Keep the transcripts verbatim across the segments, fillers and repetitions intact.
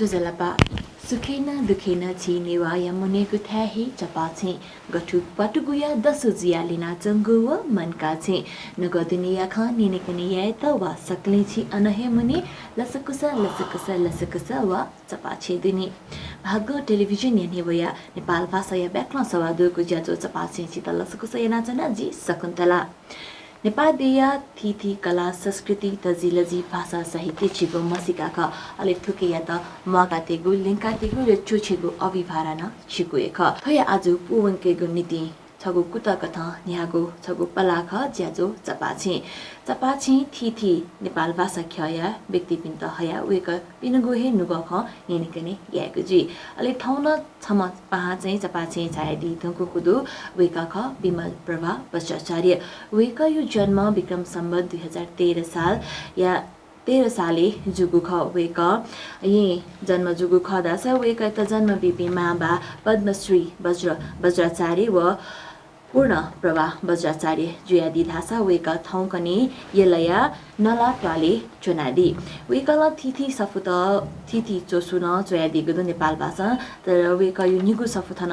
ज्वजलपा। सुखय् नं दुःखय् नं झी नेवाःया मनय्‌गु थाय् हे चपाःछेँ। गथु प्वातुगुया दसु जुयाः लिनाच्वंगु व मनकाःछेँ। नुगः दुनेया खँ न्यनेकने यायेत वा सकलें झी अन हे मुने लसकुस, लसकुस, लसकुस व चपाःछेँ दुने। भागः टेलिभिजनया न्ह्यब्वया नेपाल भाषाया बाय्‌कलं सवाः दुगु ज्याझ्वः चपाःछेँ झीत लसकुस यानाच्वना जि शकुन्तला। नेपाः देय्‌या थीथी कला, संस्कृति, तजिलजि, भाषा, साहित्य झीगु म्हसीका खः। अले थुकियात म्वाकातयेगु, ल्यंकातयेगु, ल्यचुछ्वयेगु अभिभारा नं झीगु हे खः। थ्वया आजु पूवंकेगु निंतिं छगू कुतः कथं न्ह्याःगु छगू पलाः खः ज्याझ्वः चपाःछेँ। चपाःछेँ थीथी नेपाल भाषा ख्यःया व्यक्तिपिन्त हयाः वय्‌कःपिनिगु हे नुगः खँ न्यनेकने यायेगु जुइ। अले थौं नं छम्ह पाहां चाहिँ चपाःछेँ झायादी धुंकूगु दु। वय्‌कः खः विमल प्रभा बज्राचार्य। वय्‌कःया जन्म विक्रम सम्वत दुई हजार तेह्र सालया, तेह्र सालय् जूगु खः। वय्‌कःया जन्म जूगु खः धाःसा वय्‌कःयात जन्म बीपिं मांबा पद्मश्री बज्र बज्राचार्य व पूर्ण प्रभा बज्राचार्य जुयादी धाःसा वय्‌कः थौंकन्हय् यलया नला त्वालय् च्वनादी। वय्‌कलं थीथी सफूत, थीथी च्वसु नं च्वयादीगु दु नेपाल भाषां, तर वय्‌कःया निगू सफू थन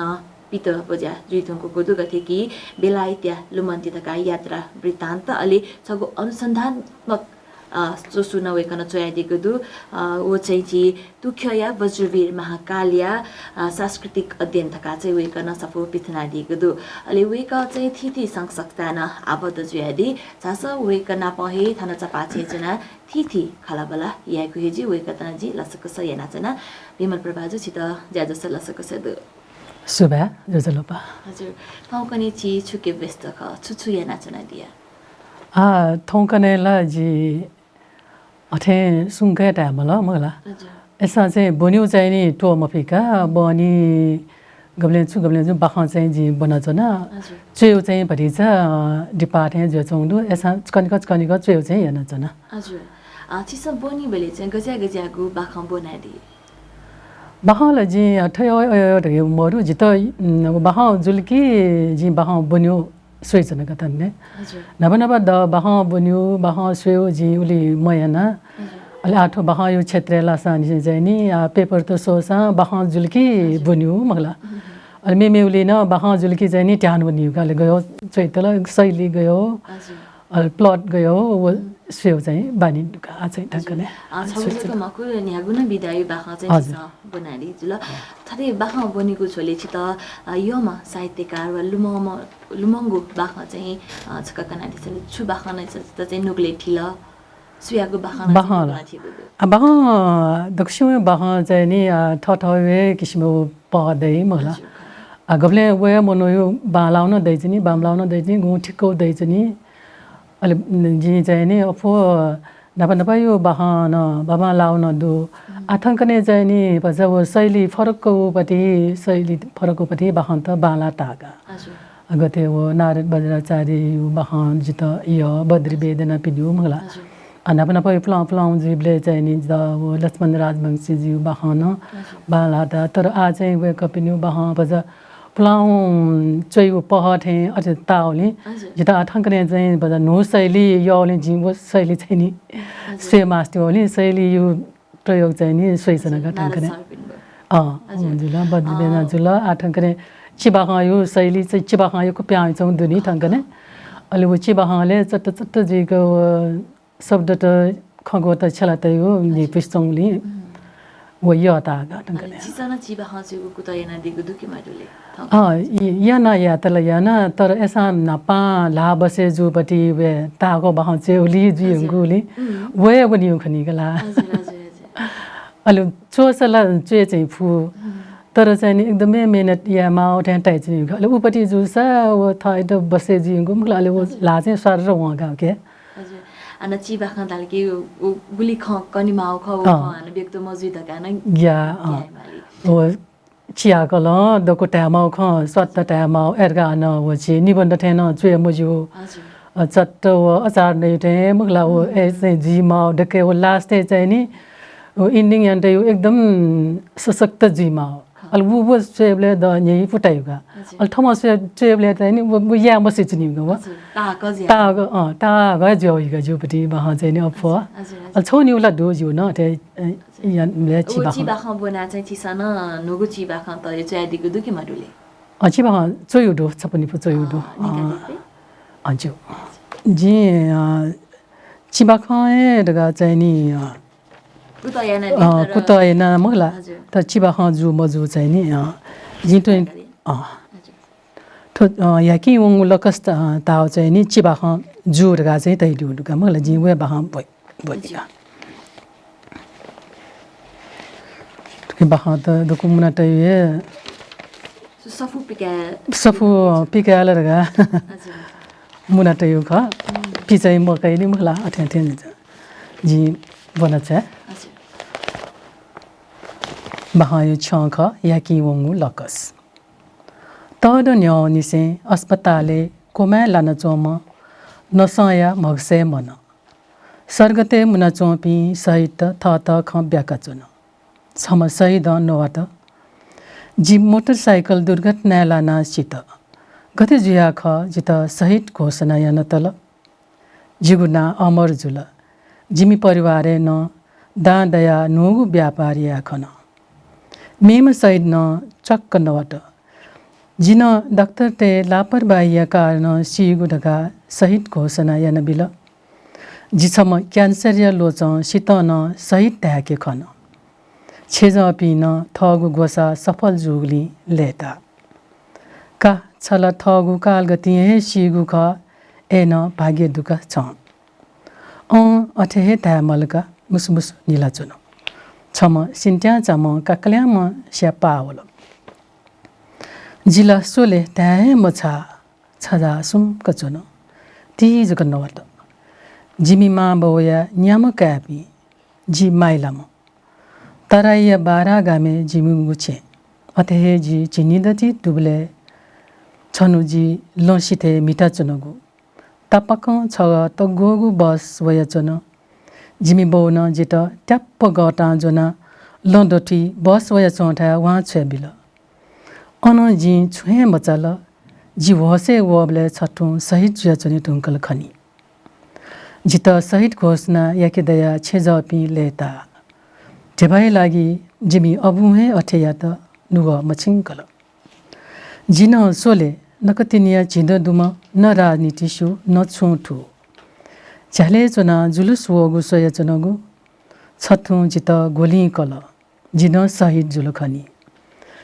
पित बज्या जुइ धुंकूगु दु, गथे कि बेलायतया लुमन्ति धकाः यात्रा वृत्तान्त, अले छगू अनुसन्धानात्मक, अ, च्वसु नं वय्‌कलं च्वयादीगु दु। अ, व चाहिँ झी तुख्यःया वज्रवीर महाकालया, अ, सांस्कृतिक अध्ययन धकाः चाहिँ वय्‌कलं सफू पिथनादीगु दु। अले वय्‌कः चाहिँ थीथी संघ संस्थाय् नं आबद्ध जुयादी। झासँ वय्‌कः नाप हे थन चपाःछेँ च्वनाः थीथी खँल्हाबल्हा यायेगु हे जुइ। वय्‌कःयात नं जिं लसकुस यानाच्वना। विमल प्रभाजु, छित ज्याझ्वलय् लसकुस दु। सुभाय्, ज्वजलपा। हजुर, थौंकन्हय् छि छुके व्यस्त खः, छु छु यानाच्वनादिया? आ, थौंकन्हय् ला जि अथें सुंक हे ताये माल मखु ला। हजुर। अय्‌सां चाहिँ ब्वनेगु चाहिँ नि त्वःमफिका, ब्वने गबलें छु गबलें छु बाखं चाहिँ जिं ब्वनाच्वना। हजुर। च्वयेगु चाहिँ भतिचा, अ, दिपाः थें जुयाच्वंगु दु। अय्‌सां कनिक कनिक च्वयेगु चाहिँ यानाच्वना। हजुर। अ, छिसं ब्वनीबलय् चाहिँ गज्याः गज्याःगु बाखं ब्वनादी? बाखं ला जिं, अ, थथे अथे धइगु मदु। जितः, उम्, बाखं जुल कि जिं बाखं ब्वनेगु स्वयाच्वना का थन। हजुर। न्हापा न्हापा द बाखं ब्वनेगु, बाखं स्वयेगु जिं उलि मयाना। हजुर। अले आः थ्व बाखंया क्षेत्रय् लासांनिसें चाहिँ नि, आ, paper त स्वःसां बाखं जुल कि हजुर। ब्वनेगु मखु ला। हजुर। अले मेमेगुलिं नं बाखं जुल कि चाहिँ नि ध्यान वनीगु का, अले गय् च्वयेत ला शैली गय्, हजुर। अले plot गय्, व हम्म। स्वयेगु चाहिँ बानी दु का, आ चाहिँ हजुर। थौंकन्हय्। आ, छगू जक मखु, न्ह्यागु नं विधाया बाखं चाहिँ हजुर। छिसं ब्वनादी जुल। थथे बाखं ब्वनीगु झ्वलय् छित, अ, यःम्ह साहित्यकार वा लुमंम्ह, लुमंगु बाखं चाहिँ, अ, छकः कनादी छु बाखं नं छित चाहिँ नुगलय् थिल? सुयागु बाखं नं बाखं चाहिँ ला। नुगलय् थिगु दु? आ, बाखं, दक्वसिबय् बाखं चाहिँ नि, अ, थःथःगु हे किसिमया पहः दइ मखु ला। हजुर। आ, गबलें वया मनूया बांलाःगु नं दइच्वनी, बांमलाःगु नं दइच्वनी, गुगुं ठिक्क दइच्वनी। अले, उम्, जिं चाहिँ नि अप्वः न्हापा न्हापाया बाखं नं बांमलाःगु नं दु। हम्म। आः थौंकन्हय् चाहिँ नि भचा व शैली फरक उपाटि, शैली फरक उपाटि बाखंत बांलाः ताः का। हजुर। आ, गथे व नारद बज्राचार्यया बाखं जितः यः, बद्री वेदनापिनिगु मखु ला। हजुर। आ, न्हापा न्हापा पुलां पुलां जुइबलय् चाहिँ नि जितः व लक्ष्मण राजवंशीजुया बाखं नं हजुर। बांलाः ताः। तर आः चाहिँ वय्‌कःपिनिगु बाखं भचा पुलां च्वयेगु पहः थें अथे ताःगुलिं हजुर। जितः आः थौंकन्हय् चाहिँ भचा न्हू शैली यःगुलिं जिं व शैली चाहिँ नि हजुर। स्वये मास्ति वःगुलिं शैलीया प्रयोग चाहिँ नि स्वयाच्वना का थौंकन्हय्। नारद सरपिनिगु। अँ, हजुर। जुल, बद्री वेदना अँ। जुल, आः थौंकन्हय् चिबाखंया शैली चाहिँ चिबाखंया कुप्यां च्वंगु दु नि थौंकन्हय्। अले व चिबाखंलय् चट्ट चट्ट जुइक व शब्दत खँग्वःत छ्यला तइगु हजुर। न्ह्यइपुसे च्वंगुलिं हम्म। व यः ताः का थौंकन्हय्। अले छिसं नं चिबाखं च्वयेगु कुतः यानादीगु दु कि मदु ले? अँ, इ-, याना, यायेत ला याना, तर अय्‌सां न्हापां ल्हाः बसय् जूपाटि व ताःगु बाखं च्वयेगुलिं जुइ हजुर। धुंकूगुलिं हम्म। वये वनीगु खनी का ला। हजुर, हजुर, हजुर। अले च्वःसा ला च्वये चाहिँ फु। हम्म। तर चाहिँ नि एकदमै मेहनत याये माःगु थें ताइच्वनी का। अले उपाटि जूसा व थःत बसय् जुइ धुंकूगु मखु ला, अले व हजुर। ल्हाः चाहिँ स्वार्र वं का, ओके। हजुर। हानं चिबाखं धाल कि व, व गुलि खँ कने माःगु खः, व अँ। खँ हानं व्यक्त मजुइ धकाः नं ग्याये, अँ। ग्याये माली। व चिहाकलं दक्व धायेमाःगु खँ, स्वात्त धायेमाःगु, अय्‌धकाः हानं व झी निबन्ध थें नं च्वये मज्यू। हजुर। अ, चट्ट व अचार नइ थें मखु ला, व हम्म। अय् चाहिँ जुइमाःगु दक्व व last-य् चाहिँ नि, व ending यानातःगु एकदम सशक्त जुइमाःगु। खः। अले व, व स्वयेबलय् द न्ह्यइपु ताय्‌गु का। हजुर। अले थःम्हं स्वये, स्वयेबलय् चाहिँ नि व, व याये मसि च्वनीगु का व। हजुर, ताःहाकः जुया। ताःहाकः, अँ, ताःहाकः जुया वइगु का ज्यूपट्टि बाखं चाहिँ नि अप्वः। हजुर, हजुर। अले छगू निगू ला दु ज्यू नं, अथे, अ, हजुर। यानाः व चिबाखं। चिबाखं ब्वनाः चाहिँ छिसं नं न्हूगु चिबाखं तःधि च्वयादीगु दु कि मदु ले? अँ, चिबाखं च्वयेगु दु, छपु निपु च्वयेगु दु। अँ, अँ। निकालिपे? अँ, ज्यू। जिं, अ, चिबाखं हे धकाः चाहिँ नि, अ, कुतः याना अँ, दे, तर कुतः याना मखु ला। हजुर। तर चिबाखं जू मजू चाहिँ नि, अँ, जिं थ्व, निकाली। अँ। हजुर। थ्व, अँ, ह्याकिं वंगु लकस त, अँ, ताःगु चाहिँ नि चिबाखं जू धकाः चाहिँ तयादीगु दु का मखु ला, जिं व बाखं ब्व-, ब्वनी का। थुकी बाखं त दक्व मुना तयु हे। सफू पिकाये। सफू, अँ, पिकाये ला धकाः। हजुर। मुना तयु खः। हम्म। पिचाइ मकाइ नि मखु ला, अथें अथें जिं ब्वना चाये। हजुर। बाखंया छ्यं खः, ह्याकिं वंगु लकस। तःदँ न्ह्यःनिसें अस्पतालय् कोमाय् लानाच्वंम्ह नसंया म्हगसय् मन। सर्गतय् मुनाच्वंपिं शहीदत थःथः खँ ब्याकाच्वन। छम्ह शहीदं नवात, जि मोटरसाइकल दुर्घटनाय् लानाः सित। गथे जुयाः खः जितः शहीद घोषणा यानातल? जिगु नां अमर जुल। जिमि परिवारय् नं दां दयाः न्हूगु व्यापार याये खन। मेम्ह शहीद नं च्वाक्क नवात। जि नं डाक्टरतय् लापरवाहीया कारणं सीगु धकाः शहीद घोषणा यानाबिल। जि छम्ह क्यान्सरया ल्वचं सितं नं शहीद धाय्‌के खन। छेँजःपिं नं थःगु ग्वसाः सफल जूगुलिं लय्‌ताः। का, छ ला थःगु कालगतिं हे सीगु खः, अय्‌नं भाग्य दुका छं। अँ, अथे हे धायेमाल का, मुसुमुसु न्हिलाच्वन। छम्ह सिन्त्याःचाम्ह काकल्याम्हस्या पाः वल। जि ला स्वले धाये हे मछाः, छजाः सुम्क च्वन। ति जक नवात। जिमि मांबौया न्याम्ह काय्‌पिं, जि माइलाम्ह। तराईया बारागामय् जिमिगु छेँ। अथे हे जि झिंनिदँति दुबलय् छन्हु जि लँ सिथय् म्हिताच्वनागु। तापाकं छगः तग्वःगु बस वयाच्वन। जिमि बौनं जितः ट्याप्प गःतां ज्वनाः लँ दथुइ बस वयाच्वंथाय् वहां छ्वयाबिल। अनं जिं छुं हे मचाल, जि होशय् वःबलय् छथुं शहीद जुयाच्वने धुंकल खनी। जितः शहीद घोषणा याके दयाः छेँजःपिं लय्‌ताः। धिबाया लागि जिमि अबुं हे अथे यात, नुगः मछिंकल। जि नं स्वले, नकतिनिया झिंदँ दुम्ह, न राजनीति स्यू, न छुं थू। झ्यालय् च्वनाः जुलुस वःगु स्वयाच्वनागु छथुं जितः ग्वलिं कल। जि नं शहीद जुल खनी।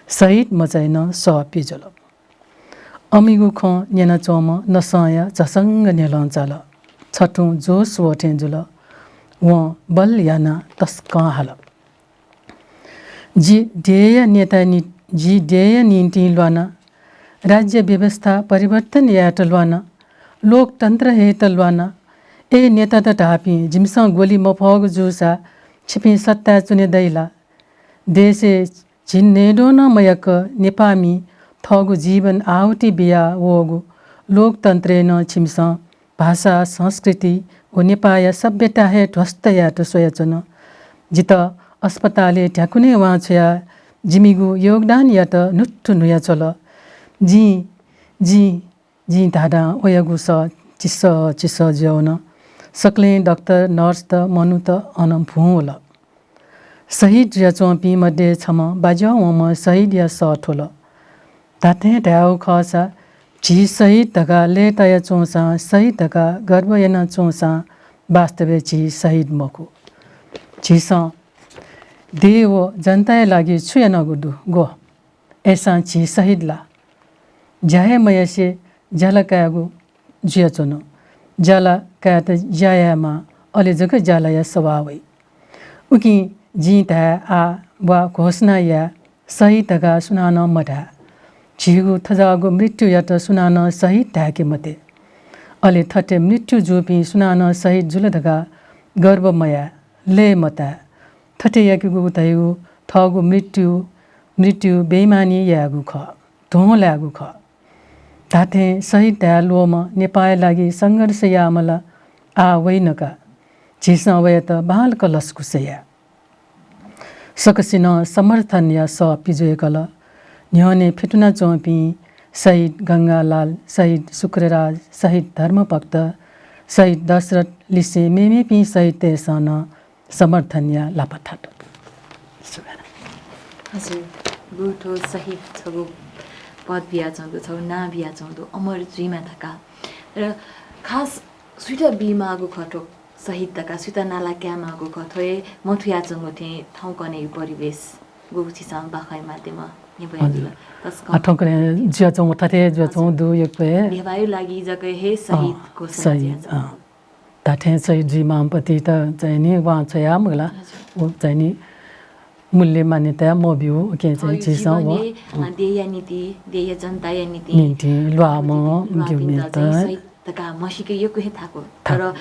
शहीद मचायां नं सः पिज्वल। अमिगु खँ न्यनाच्वंम्ह नसंया झसंग न्ह्यलं चाल। छथुं जोश वःथें जुल। वं बल यानाः तसकं हाल। जि देय्‌या नेता नि-, जि देय्‌या निंतिं ल्वाना, राज्य व्यवस्था परिवर्तन यायेत ल्वाना, लोकतन्त्र हयेत ल्वाना। ए नेतात धाःपिं, जिमिसं ग्वलि मफःगु जूसा छिपिं सत्ताय् च्वने दइ ला? देशय् झिंन्हय्‌द्वः नं मयाक नेपाःमि थःगु जीवन आहुति बिया वःगु लोकतन्त्रय् नं छिमिसं भाषा, संस्कृति व नेपाःया सभ्यता हे ध्वस्त यायेत स्वयाच्वन। जितः अस्पतालय् ध्याकुनय् वहां छ्वयाः जिमिगु योगदानयात न्हुत्तु न्हुयाछ्वल। जिं, जिं, जिं धाधां वयागु सः चिसः चिसः जुयावन। सकलें डाक्टर, नर्सत, मनूत अन भुं वल। शहीद जुयाच्वंपिं मध्ये छम्ह बाज्यावंम्ह शहीदया सः थ्वल। धात्थें धायेगु खःसा, झी शहीद धकाः लय्‌ताया च्वंसां, शहीद धकाः गर्व याना च्वंसां, वास्तवय् झी शहीद मखु। झीसं देय् व जनताया लागि छु यानागु दु, ग्व? अय्‌सां झी शहीद ला? ज्या हे मयासे ज्याला कायेगु जुयाच्वन। ज्याला कायेत ज्या यायेमाः, अले जक ज्यालाया सवाः वइ। उकिं जिं धाये, आः वा घोषणा याये, शहीद धकाः सुनानं मधाये। झीगु थज्याःगु मृत्युयात सुनानं शहीद धायेके मते। अले थथे मृत्यु जूपिं सुनानं शहीद जुल धकाः गर्व मयाये, लय् मताये। थथे याकेगु धइगु थःगु मृत्यु, मृत्यु बेइमानी यायेगु खः, ध्वं लायेगु खः। धात्थें शहीद धाये ल्वःम्ह नेपाःया लागि संघर्ष याःम्ह ला आः वइन का। झीसं वयात बांलाक लसकुस याये। सकसिनं समर्थनया सः पिज्वय्‌कल। न्ह्यःने फ्यतुनाच्वंपिं शहीद गंगालाल, शहीद शुक्रराज, शहीद धर्मभक्त, शहीद दशरथ लिसें मेमेपिं शहीदतय्‌सं नं समर्थनया लापा थात। हजुर, गुगु थ्व शहीद छगू पद बियाच्वंगु, छगू नां बियाच्वंगु अमर जुइमा धकाः। र खास सुइत बीमाःगु खः थ्व शहीद धकाः, सुइत नाला कायेमाःगु खः, थ्व हे मथुयाच्वंगु थें थौंकन्हय् परिवेश गुगु छिसं बाखंया माध्यमं न्ह्यब्वयादिल। हजुर। तसकं आ, थौंकन्हय् जुयाच्वंगु, थथे जुयाच्वंगु हजुर। दु यक्व हे। नेवाःया लागि जक हे शहीद अँ, घोषणा शहीद, जुयाच्वंगु। अँ। धात्थें शहीद जुइमाःम्हपतित चाहिँ नि वां छ्वयाः मखु ला, हजुर। व चाहिँ नि मूल्य मान्यता मब्यू, उकिं चाहिँ हयु झीसं व जीवनय्, अ, देय्‌या निंतिं, देय्‌या जनताया निंतिं, निंतिं ल्वाःम्ह ल्वाःपिन्त ब्यूम्ह चाहिँ त। शहीद धकाः म्हसीके यक्व हे थाकु। थाकु। तर, अ,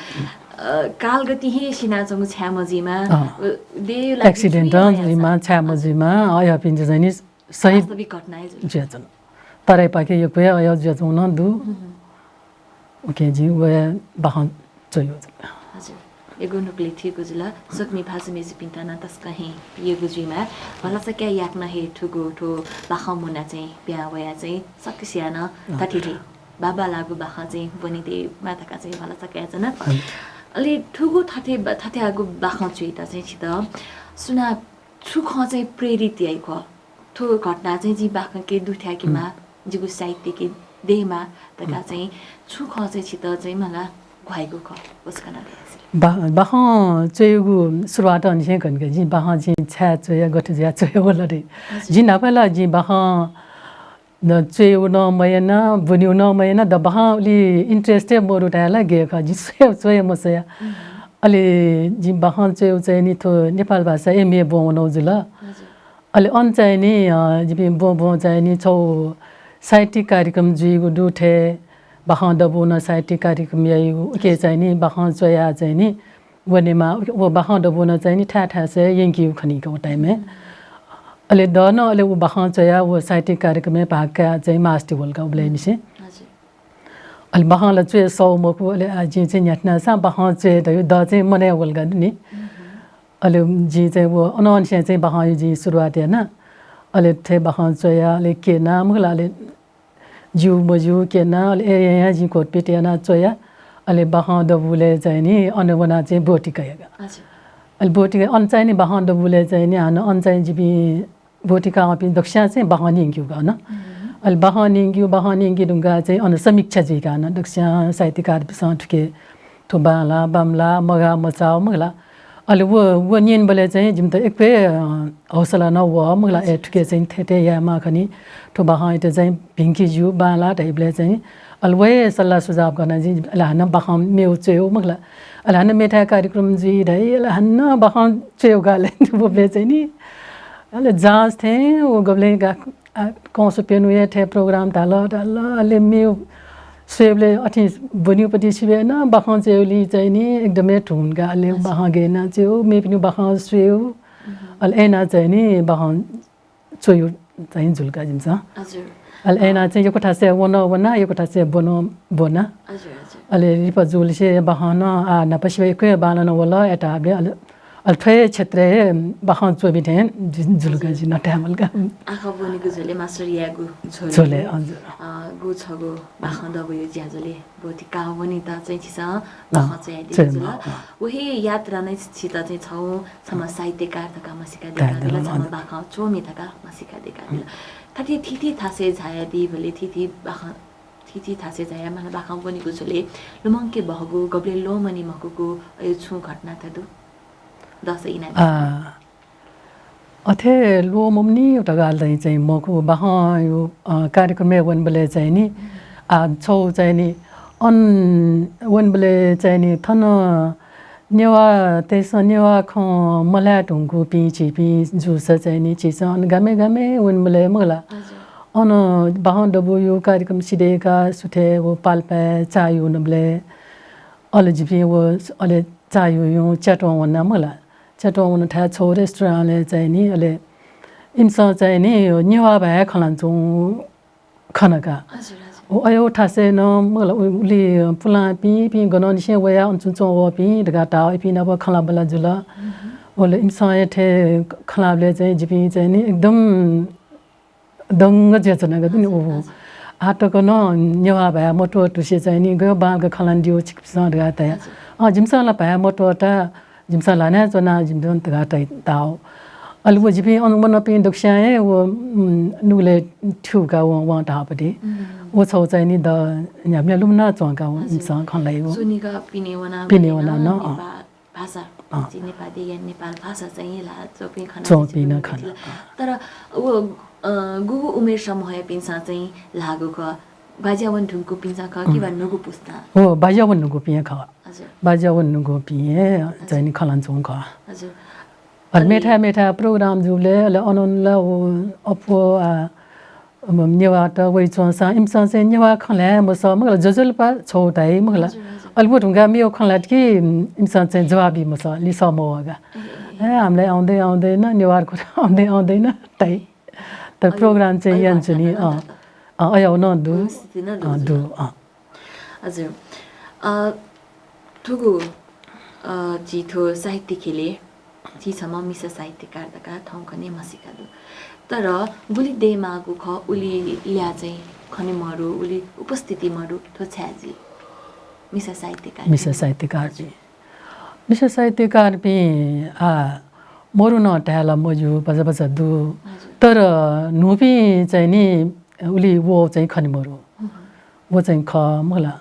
कालगति हे सिनाच्वंगु छाय् मजुइमा, अँ। अ, देय्‌या लागि accident जुइमा जुइमा, छाय् मजुइमा, अ, अय्‌पिन्त चाहिँ नि शहीद वास्तविक घटना हे जुल। जुयाच्वन। तराईपाखे यक्व हे अय् जुयाच्वंगु नं दु। हम्म। उकिं जिं व बाखं च्वयागु। हजुर। यक्व नुगलय् थीगु जुल। स्वकुमि भाजु मय्‌जुपिन्त नं तसकं हे प्रियगु जुइमा। भलसा कयाः याकनं हे थुगु थ्व बाखं मुना चाहिँ पिहां वयाः चाहिँ सकसियां नं अँ। थथे हे बांबांलाःगु बाखं चाहिँ ब्वनेदयेमा धकाः चाहिँ भलसा कयाच्वना। अँ। अले थुगु थथे बा-, थथेयागु बाखं च्वयेत चाहिँ छित सुनां छु खँ चाहिँ प्रेरित याइ खः? थ्व घटना चाहिँ जिं बाखंके दुथ्याकेमा, हम्म। जिगु साहित्यके दयेमा धकाः हम्म। चाहिँ छु खँ चाहिँ छित चाहिँ मला घ्वाइगु खः? वसकना दयासे। बा-, बाखं च्वयेगु सुरुवात निसें खंके जिं बाखं जिं छाय् च्वया, गथे जुया च्वया वल रे। हजुर। जिं न्हापा ला जिं बाखं च्वयेगु नं मयाना, ब्वनेगु नं मयाना, द बाखं उलि interest हे मरु धाये ला गय् खः, जिं स्वये, स्वये मस्वया। हम्म। अले जिं बाखं च्वयेगु चाहिँ नि थ्व नेपाल भाषा M A ब्वं वनागु जुल। हजुर। अले अन चाहिँ नि, अ, जिपिं ब्वं ब्वं चाहिँ नि छगू साहित्यिक कार्यक्रम जुइगु दु थें, बाखं दबू नं साहित्यिक कार्यक्रम याइगु, उके चाहिँ नि बाखं च्वया चाहिँ नि वनेमा, व बाखं दबू नं चाहिँ नि थाय् थाय्‌सय् यंकेगु खनी का व time-य्। अले द नं अले व बाखं च्वया व साहित्यिक कार्यक्रमय् भाग काया चाहिँ मास्ति वल का उबलय् निसें। हजुर। अले बाखं ला च्वये सः मखु, अले आ, जिं चाहिँ न्ह्याथनासां बाखं च्वये धयु द चाहिँ मनय् वल का नि। अले जिं चाहिँ व अनंनिसें चाहिँ बाखंयु जिं सुरुवात याना। अले थथे बाखं च्वया, अले क्यना, मखु ला, अले ज्यू मज्यू क्यना, अले अय् यायां जिं घोटपिट याना च्वया। अले बाखं दबुलय् चाहिँ नि अन वना चाहिँ ब्वति कया का। अच्छा। अले ब्वति कया, अन चाहिँ नि बाखं दबुलय् चाहिँ नि हानं अन चाहिँ जिपिं ब्वति काःपिं दक्वस्यां चाहिँ बाखं न्यंकेगु का अन। हम्म। अले बाखं न्यंकेगु, बाखं न्यंके धुंकाः चाहिँ अन समीक्षा जुइका अन दक्वस्यां साहित्यकारपिसं थुके थ्व बांला, बांमला, मगाः मचाः, मखु ला। अले व, व न्यनेबलय् चाहिँ जिमित यक्व हे, अ, हौसला नं वः, मखु ला। ए, थुके चाहिँ थथे यायेमाः खनी, थ्व बाखंयात चाहिँ भिंके ज्यू, बांला धइबलय् चाहिँ अले व हे सल्लाह सुझाव कना जिं, अले हानं बाखं मेगु च्वयेगु, मखु ला। अले हानं मेथाय् कार्यक्रम जुइ धाइ, अले हानं बाखं च्वयेगु का अले। व बलय् चाहिँ नि, अले जाँच थें व गबलें गा-, आ, कंस प्यन्हु हे थें program धाल, धाल, अले मेगु स्वयेबलय् अथें ब्वनेगुपति सिबय् नं बाखं च्वयेगुलिं चाहिँ नि एकदम हे धुन का, अले अच्छा। बाखं गय् याना च्वयेगु, मेपिनिगु बाखं स्वयेगु, हम्म। अले अय् याना चाहिँ नि बाखं च्वयेगु चाहिँ जुल का जिमिसं। हजुर। अले अय् याना अँ। चाहिँ यक्व थासय् वन वना, यक्व थासय् ब्वन ब्वना। हजुर, हजुर। अले लिपा जुलिसे बाखं नं आ न्हापा सिबय् यक्व हे बांलाना वल, अय् धाःबलय् अले अले थ्व हे क्षेत्रय् हे बाखं च्वमि थें जि-, जुल का हजुर। जि नथाय् मल का। आखः ब्वनेगु झ्वलय् मास्टर यायेगु झ्वलय्। झ्वलय्, हजुर। अ, गु छगू बाखं दबूया ज्याझ्वलय् ब्वति काः वनेत चाहिँ छिसं अँ, बाखं च्वयादीगु च्वयेमा, जुल। अँ। व हे यात्रा नै छित चाहिँ छगू छम्ह साहित्यकार धकाः म्हसीका दय्‌कादिल, छम्ह बाखं च्वमि धकाः म्हसीका दय्‌कादिल। थथे थीथी थासय् झायादीबलय् थीथी बाखं थीथी थासय् झायाः मला बाखं ब्वनेगु झ्वलय् लुमंके बहःगु, गबलें ल्वःमने मखुगु अय् छुं घटना त दु? दस इनाप। आ, अथे ल्वःमने धकाः चाहिँ, चाहिँ मखु, बाखं, अ, कार्यक्रमय् वनेबलय् चाहिँ नि, आ, छगू चाहिँ नि, अन वनेबलय् चाहिँ नि, थन नेवाःतय्‌सं नेवाः खँ मल्हाये धुंकूपिं झीपिं जूसा चाहिँ नि, झीसं अन गामय् गामय् वनेबलय् मखु ला। हजुर। अन बाखं दबूया कार्यक्रम सिधय्‌काः सुथय् व पाल्पाय् चाःहिउ वनेबलय् अले जिपिं व अले चाःहिउया च्यात्वं वना मखु ला। च्यात्वं वनाथाय् छगू restaurant-य् चाहिँ नि, अले इमिसं चाहिँ नि नेवाः भाय् खँ ल्हानाच्वंगु खना का। हजुर, हजुर। व अय् थासय् नं मखु ला, उ-, उलि पुलांपिं, इपिं गनंनिसें वयाः अन च्वंच्वं वःपिं धकाः धाः, इपिं नाप खँल्हाबल्हा जुल। हम्म। अले इमिसं हे थथे खँल्हाबलय् चाहिँ जिपिं चाहिँ नि एकदम दंग जुयाच्वनागु दु नि। ओहो, आः तक नं नेवाः भाय् मत्वःतुसे चाहिँ नि गय् बांलाक खँ ल्हानादियो छिकपिन्सं धकाः धया। अँ, जिमिसं ला भाय् मत्वःता, जिमिसं ल्हानाच्वना, जिमिसं धकाः धाइ-, धाः। अले व जिपिं अन वनापिं दक्वस्यां हे व, उम्, नुगलय् थ्यू का वं, वं धाःपति। व छगू चाहिँ नि द न्ह्याबलें लुमना च्वंका वं इमिसं खँ ल्हाइ व। स्वनिगः पिने वना, पिने वना नं, अँ। नेपाल भाषा, अँ। जि नेपाली या नेपाल भाषा चाहिँ ला च्वपिं खना च्वपिं नं खना। तर व, अ, गुगु उमेर समूहयापिन्सं चाहिँ ल्हाःगु खः? बाज्या वने धुंकूपिन्सं खः कि वा नुगु पुस्ता? हो, बाज्या वने धुंकूपिं हे खः। हजुर। बाज्या वने धुंकूपिं हे चाहिँ नि खँ ल्हानाच्वंगु खः। हजुर। अले मेथाय् मेथाय् program जूबलय् अले अनंला व अप्वः आ, नेवाःत वइच्वंसां इमिसं चाहिँ नेवाः खँ ल्हाये मसः मखु ला, ज्वजलपा छगू धाइ मखु ला। हजुर, हजुर। अले व धुंकाः मेगु खँ ल्हात कि इमिसं चाहिँ जवाफ बी मसः, लिसः मवःगा। ए, ए, ए। ए, हामीलाई आउँदै आउँदैन, नेवार कुरा आउँदै आउँदैन धाइ। तर program चाहिँ यानाच्वनी, अँ, अँ, अय् नं दु। अँ, दु, अँ। हजुर। अ, थुगु, अ, झी थ्व साहित्य ख्यलय् झी छम्ह मिसा साहित्यकार धकाः थौंकन्हय् म्हसीका दु। तर गुलि दयेमाःगु खः, उलि ल्याः चाहिँ खने मरु, उलि उपस्थिति मरु, थ्व छाय् जुइ? मिसा साहित्यकार मिसा साहित्यकार जुइ। मिसा साहित्यकारपिं, आ, मरु नं धाये ला मज्यू, भचा भचा दु। हजुर। तर न्हूपिं चाहिँ नि उलि व चाहिँ खने मरु। व चाहिँ खः मखु ला।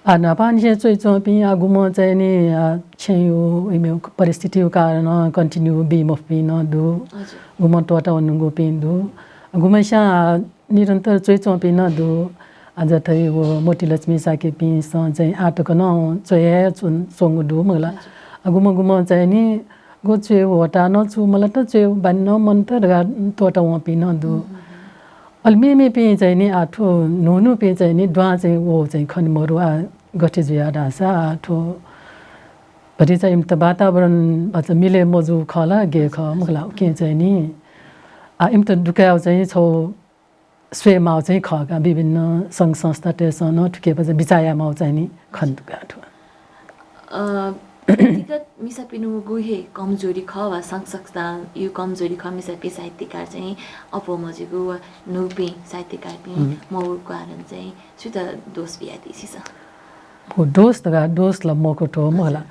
आ, न्हापांनिसें च्वइच्वंपिं, आ, गुम्हं चाहिँ नि, आ, छेँयु, इमिगु परिस्थितियु कारणं continue बी मफुपिं नं दु। हजुर। गुम्हं त्वःता वनागुपिं दु। आ, गुम्हस्यां, आ, निरन्तर च्वइच्वंपिं नं दु। आ, जथै व मोतीलक्ष्मी शाक्यपिन्सं चाहिँ आः तक नं च्वया हे च्वं-, च्वंगु दु मखु ला। हजुर। आ, गुम्हं गुम्हं चाहिँ नि गु च्वय् ह्वःताः नं चूमलात, च्वय् बानि नं मन्त धकाः त्वःता वंपिं नं दु। अले मेमेपिं चाहिँ नि, आ, थ्व न्हून्हूपिं चाहिँ नि, दुहां चाहिँ व चाहिँ खने मरु, आ, गथे जुया धाःसा, आ, थ्व भतिचा इमित वातावरण भचा मिले मजू खः ला, गे खः, मखु ला, उकिं चाहिँ नि, आ, इमित दुकायेगु चाहिँ छगू स्वये माःगु चाहिँ खः का, विभिन्न संघ संस्थातय्सं नं थुकिया भचा बिचाः याये माःगु चाहिँ नि खने दु का थ्व। अ, व्यक्तिगत मिसापिनिगु हे कमजोरी खः वा संघ संस्थायु कमजोरी खः, मिसापिं साहित्यकार चाहिँ अप्वः मजुइगु वा न्हूपिं साहित्यकारपिं मवःगु कारण चाहिँ छुइत दोष बियादी छिसं? व दोष धकाः दोष ला मखु थ्व मखु ला।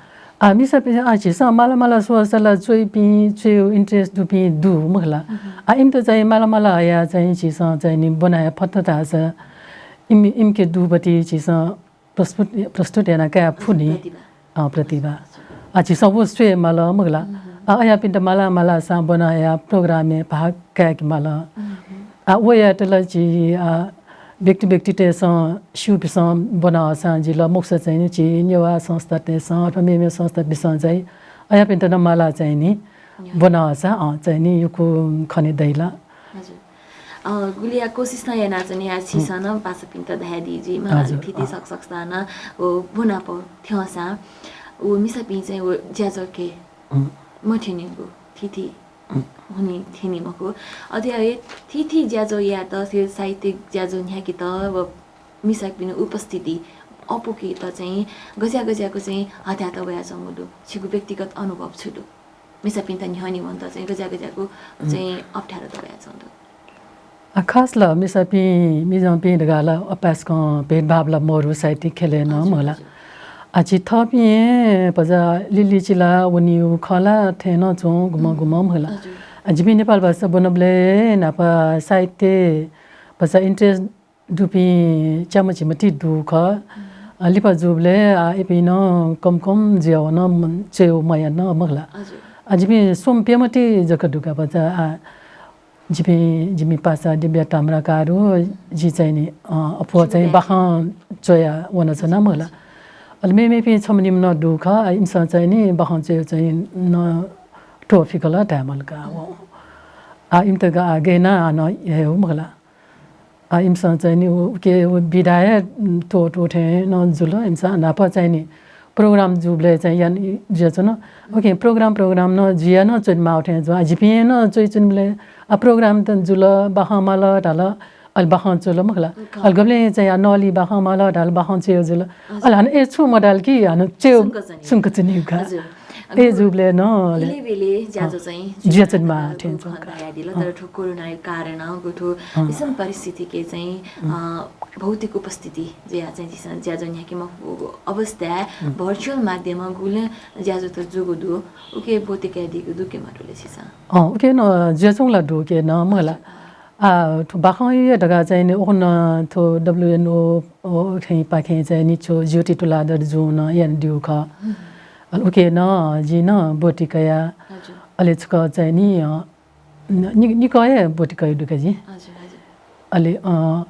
आ, मिसापिं, आ, झीसं माला माला स्वःसा ला च्वइपिं, च्वयेगु interest दुपिं दु मखु ला। आ, इमित चाहिँ माला माला हयाः चाहिँ झीसं चाहिँ नि ब्वना हये फत धाःसा इमि-, इमिके दुपति झीसं प्रस्तुत, प्रस्तुत याना काये फु नि। प्रतिभा। अँ, प्रतिभा। आ, झीसं व स्वये माल मखु ला। आ, अयापिन्त माला मालासां ब्वना हयाः program-य् भाग कायेके माल। आ, वयात ला झी, आ, व्यक्ति व्यक्तितय्सं स्यूपिसं ब्वना हःसां जिल, मखुसा चाहिँ नि झी नेवाः संस्थातय्सं अथवा मेमे संस्थापिसं चाहिँ अयापिन्त नं माला चाहिँ नि ब्वना हःसां, अँ, चाहिँ नि यक्व खने दइ ला। हजुर। अ, गुलिया कोसिस नं यानाच्वनी, आ, छिसं नं पासापिन्त धयादी जुइमा, हजुर, थीथी सकसकसां नं व ब्वनापौ थ्यंसां व मिसापिं चाहिँ व ज्याझ्वलय् मथ्यनीगु थीथी हुनी थ्यनी मखु। अथे हे थीथी ज्याझ्वः यायेत, थ्व साहित्यिक ज्याझ्वः न्ह्याकेत व मिसापिनि उपस्थिति अप्वकेत चाहिँ गज्या गज्याको चाहिँ हथाय्त वयाच्वंगु दु? छिगु व्यक्तिगत अनुभव छु दु? मिसापिन्त न्ह्यःने वनेत चाहिँ गज्या गज्याको चाहिँ अप्ठ्यारोत वयाच्वंगु दु? आ, खास ला मिसापिं मिजंपिं धकाः ला अपाय्सकं भेदभाव ला मरु साहित्यिक ख्यलय् नं, हजुर, मखु ला। हजुर। आ, झी थःपिं हे भचा लिलिचिला वनीगु खः ला थें नं च्वं गुम्हं गुम्हं मखु ला। हजुर। आ, जिपिं नेपाल भाषा ब्वनाबलय् न्हापा साहित्य भचा interest दुपिं च्याम्ह झिम्ह ति दु खः। आ, लिपा जूबलय्, आ, इपिं नं कम कम जुया वन, च्वयेगु मयात मखु ला। हजुर। आ, जिपिं स्वम्ह प्यम्ह ति जक दु का भचा, आ, जिपिं, जिमि पासा दिव्या ताम्राकार, जि चाहिँ नि, अ, अप्वः चाहिँ बाखं च्वया वनाच्वना मखु ला। अले मेमेपिं छम्ह निम्ह नं दु खः, आ, इमिसं चाहिँ नि बाखं च्वयेगु चाहिँ नं त्वःफिकल धायेमाल का। आ, इमित ग-, आ, गय् याना हानं यायेगु मखु ला। आ, इमिसं चाहिँ नि उ-, उके उ विधा हे त्वःतू थें नं जुल। इमिसं न्हापा चाहिँ नि program जूबलय् चाहिँ याना जुयाच्वन। OK, program, program नं जुया नं च्वनेमाःगु थें जुल। आ, जिपिं हे नं च्वयाच्वनीबलय्, आ, program त जुल, बाखं माल धाल, अले बाखं च्वल मखु ला। अले गबलें चाहिँ, आ, नली बाखं माल धाल, बाखं च्वयेगु जुल। अले हानं ए छु मधाल कि हानं च्वयेगु सुंक च्वनीगु का। हजुर। ए जुबले न इले बेले ज्याझ्वः चाहिँ ज्याझ्वः मा जुइमा थें खन च्वंका। धयादिल, तर थ्व कोरोनाया कारण गु थ्व विषम परिस्थितिके चाहिँ, अ, भौतिक उपस्थिति जुया चाहिँ झीसं ज्याझ्वः न्ह्याके मफुगु अवस्था, virtual माध्यमं गुले ज्याझ्वः त जूगु दु, उके ब्वति कयादीगु दु के मदुले झीसं। अँ, उके न ज्याझ्वः ला दु के न मला। आ, थ्व बाखं या धकाः चाहिँ नि ओखन थ्व WNO ओ खैं पाखें चाहिँ नि छो ज्योति तुलाधर जुं न यानादिउ खः। अले उके न जि न ब्वति कया। अले छक चाहिँ नि, अ, नि-, निकः हे ब्वति कया दुका जि। अले, अ,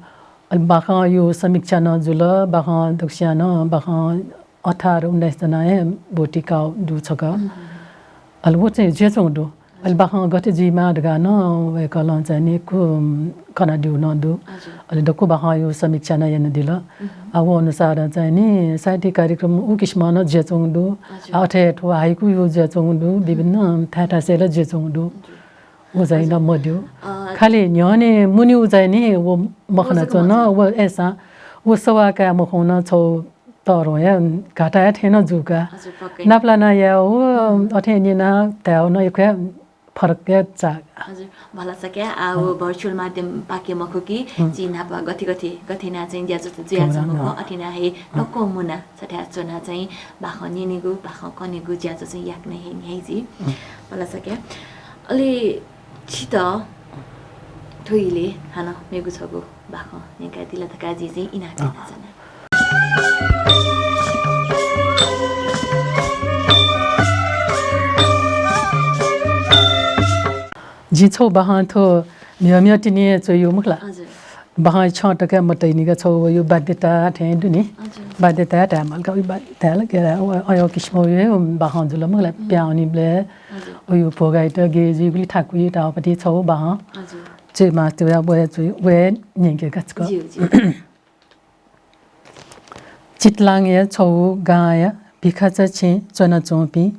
अले बाखं यु समीक्षा न जुल, बाखं दक्ष्या न, बाखं अठार उन्नाइस जना हे ब्वति काउ दु छक। अले व चाहिँ ज्याझ्वः दु। अले बाखं गथे जुइमा धकाः न वय्कलं चाहिँ नि कु-, कनादिउ न दु। अले दक्व बाखं यु समीक्षा न यानादिल। आ, व अनुसार चाहिँ नि साहित्य कार्यक्रम उ किसिम न ज्याझ्वः दु। आ, अथे थ्व हाइकु यु ज्याझ्वः दु, विभिन्न थाय् थासय् ला ज्याझ्वः दु। व चाहिँ न मद्यु। खालि न्ह्यःने मुनि उ चाहिँ नि व मखना च्वन, व एसा, व सवाः काये मखुन छौ तःधं हे घाटा हे थें नं जूका। नापलाना याः व अथे न्यना धायेव नं यक्व हे फरक हे चाःका। हजुर, भलसा क्या, आ, व virtual माध्यम पाखे मखु कि, जि न्हापा गथे गथे, गथे ना चाहिँ ज्याझ्वः जुयाच्वंगु खः, अथे ना हे दक्व मुना सथाय् च्वना चाहिँ बाखं न्यनेगु, बाखं कनेगु ज्याझ्वः चाहिँ याकनं हे न्ह्याइ जि। भलसा क्या। अले छित थ्व इले हानं मेगु छगू बाखं न्यंकादिल धकाः जिं चाहिँ इनाप यानाच्वना। जिं छौ बाखं थ्व म्हिगः म्हिगः तिनि च्वयु मखु ला। हजुर। बाखं छं तक मतैनिगु छौ वयु बाध्यता थें दु नि। हजुर। बाध्यता धायेमाल का, वयु बाध्यता ला के ला, व अय् किसिम वयु बाखं जुल मखु ला, प्याः वनीबलय् वयु भोगाइत गे जुइगुली थाकुइ ताःपति छौ बाखं। हजुर। च्वय् मास्ति वया, वया च्वयु, वया न्यंके का छकः। ज्यू, ज्यू। चितलाङया छौ गांया भिखाचा छेँ च्वनाच्वंपिं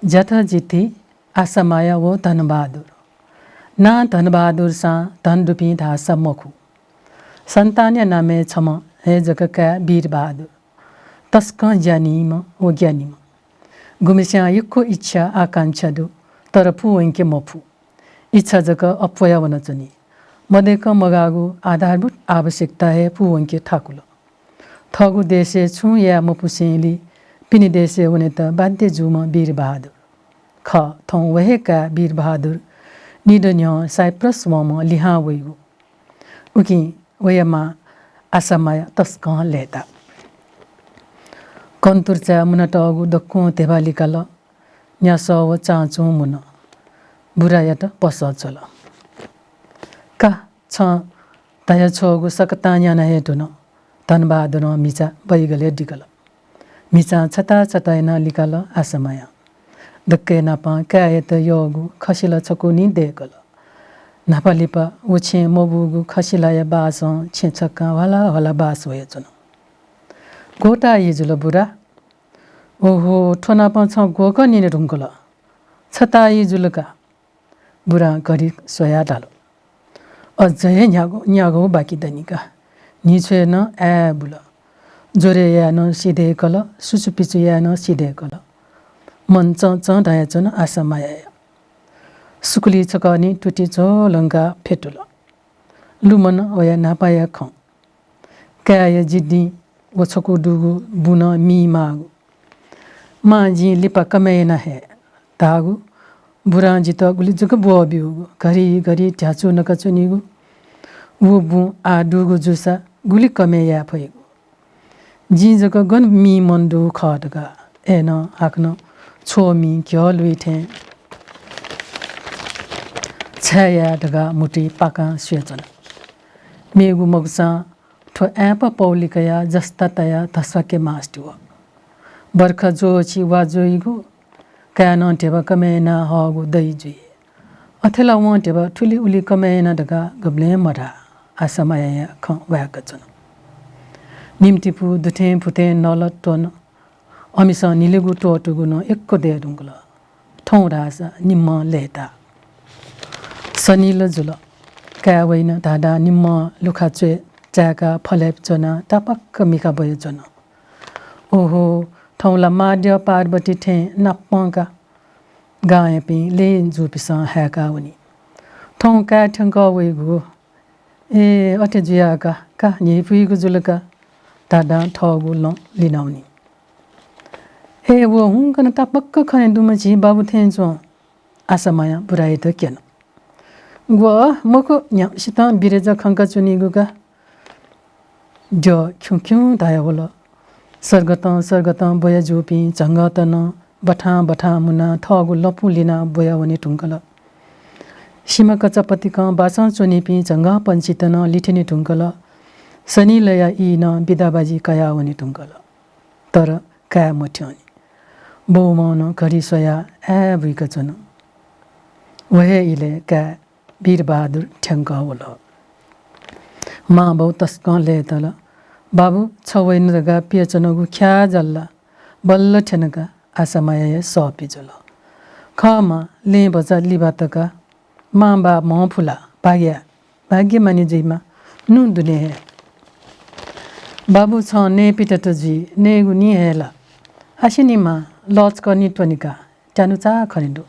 ज्याथ जिथि आशामाया व धनबहादुर। नां धनबहादुरसां धन दुपिं धाःसा मखु। सन्तानया नामय् छम्ह हे जक काय् वीरबहादुर। तसकं ज्ञानीम्ह व ज्ञानीम्ह। गुम्हेस्यां यक्व इच्छा आकांक्षा दु, तर पूवंके मफु। इच्छा जक अप्वया वनाच्वनी। मदय्कं मगाःगु आधारभूत आवश्यकता हे पूवंके थाकुल। थःगु देशय् छुं याये मपुसेंलि पिने देशय् वनेत बाध्य जूम्ह वीरबहादुर। खः, थौं व हे काय् वीरबहादुर निदँ न्ह्यः साइप्रस वंम्ह लिहां वइगु। उकिं वया मां आशामाया तसकं लय्ताः। कन्तुर्चाय् मुनातःगु दक्वं ध्यबा लिकाल, न्यासः व चांचुं मुन। बुरायात पसः छ्वल। का, छं धयाछ्वःगु सकतां न्याना हे धुन। धनबहादुरं म्हिचा बैगलय् दिकल। म्हिचां छता छता यानाः लिकाल आशामायां। दक्कय् न्हापां काय्‌यात यःगु खसिला छकू निं दय्‌कल। न्हापा लिपा व छेँ मबूगु खसिलाया बासं छेँ छक्कां ह्वाला ह्वाला बास वयाच्वन। ग्वता ई जुल बुरा? ओहो, थ्व नापं छं ग्वःकः न्यने धुंकल? छता ई जुल का। बुरां घडी स्वयाः धाल। अझ हे न्ह्यागु, न्ह्यागु बाकी दनि का। न्हिछ्वय् नं आय् बुल। ज्वरय् यायेनं सिधय्‌कल, सुचुपिचु यायेनं सिधय्‌कल। मन चंचं धयाच्वन आशामायाया। सुकुली छकः निं तुति झ्वलंकाः फ्यतुल। लुमन वया न्हापाया खँ। काय्‌या जिद्दिं व छकू दुगु बुँ नं मीमाःगु। मां जिं लिपा कमय् याना हये धाःगु बुरां जितः गुलि जक ब्वःब्यूगु, घरि घरि ध्याचु नकाच्वनीगु। व बुँ आः दुगु जूसा गुलि कमय् याये फइगु। जिं जक गन मीमन दुगु खः धकाः, अय्‌नं हाकनं छ्वः मि घ्यः लुइ थें छाय् याये धकाः म्हुतुइ पाकां स्वयाच्वना। मेगु मखुसां थ्व आय्‌पा पौलि कयाः जस्ता तयाः धस्वाके मास्ति वः। बर्खा ज्वःछि वा ज्वइगु, काय्‌नं ध्यबा कमय् याना हःगु दइ जुइ। अथे ला वं ध्यबा थुलि उलि कमय् याना धकाः गबलें मधाः। आशामायाया खँ वाय्‌काच्वन। निम्तिपु दुथें फुथें नल त्वन। अमिसं निलिगु त्वःतूगु नं यक्व दये धुंकल। थौं धाःसा निम्हं लय्‌ताः। सनिल जुल। काय् वइन धाधां निम्हं लुखा च्वय् चाय्‌काः फलय् च्वनाः तापाक्क मिखा ब्वयाच्वन। ओहो, थौं ला माद्यः पार्वती थें नापं का गांयापिं लँय् जूपिसं हाय्‌का वनी। थौं काय् थ्यंकः वइगु, ए, अथे जुयाः का, का, न्ह्यइपुइगु जुल का, धाधां थःगु लँ लिनावनी। ए, व हुंकन तापाक्क खने दुम्ह झी बाबु थें च्वं। आशा मायां बुराइत क्यन। ग्व मखु, न्ह्याम्हसितं बिरेजा खंका च्वनीगु का। द्यः खिउँ खिउँ धायावल। सर्गतं सर्गतं ब्वया जूपिं झंगःत नं बथां बथां मुनाः थःगु लँपु लिनाः ब्वया वने धुंकल। सिमा कचा पतिकं बासं च्वनीपिं झंगःपंक्षीत नं लिथ्यने धुंकल। सनिलया ई नं बिदाबाजी कयाः वने धुंकल। तर काय् मथ्यंनि। बौम्हं नं घडी स्वयाः आय् बुइका च्वन। व हे इलय् काय् वीरबहादुर थ्यंकः वल। मांबौ तसकं लय्‌तल। बाबु, छ वइन धकाः पियाच्वनागु ख्याः जल ला? बल्ल थ्यन का। आशा मायाया सःपि जुल। खः मां, लँय् भचा लिबात का। मांबा म्हं फुला, भाग्य, भाग्यमानी जुइमा, नु दुने हे। बाबु, छं नयेपित्यात जुइ, नयेगु नि हे ला। आसेनि मां, लः छकः नि त्वने का, त्यानु चाः खने दु।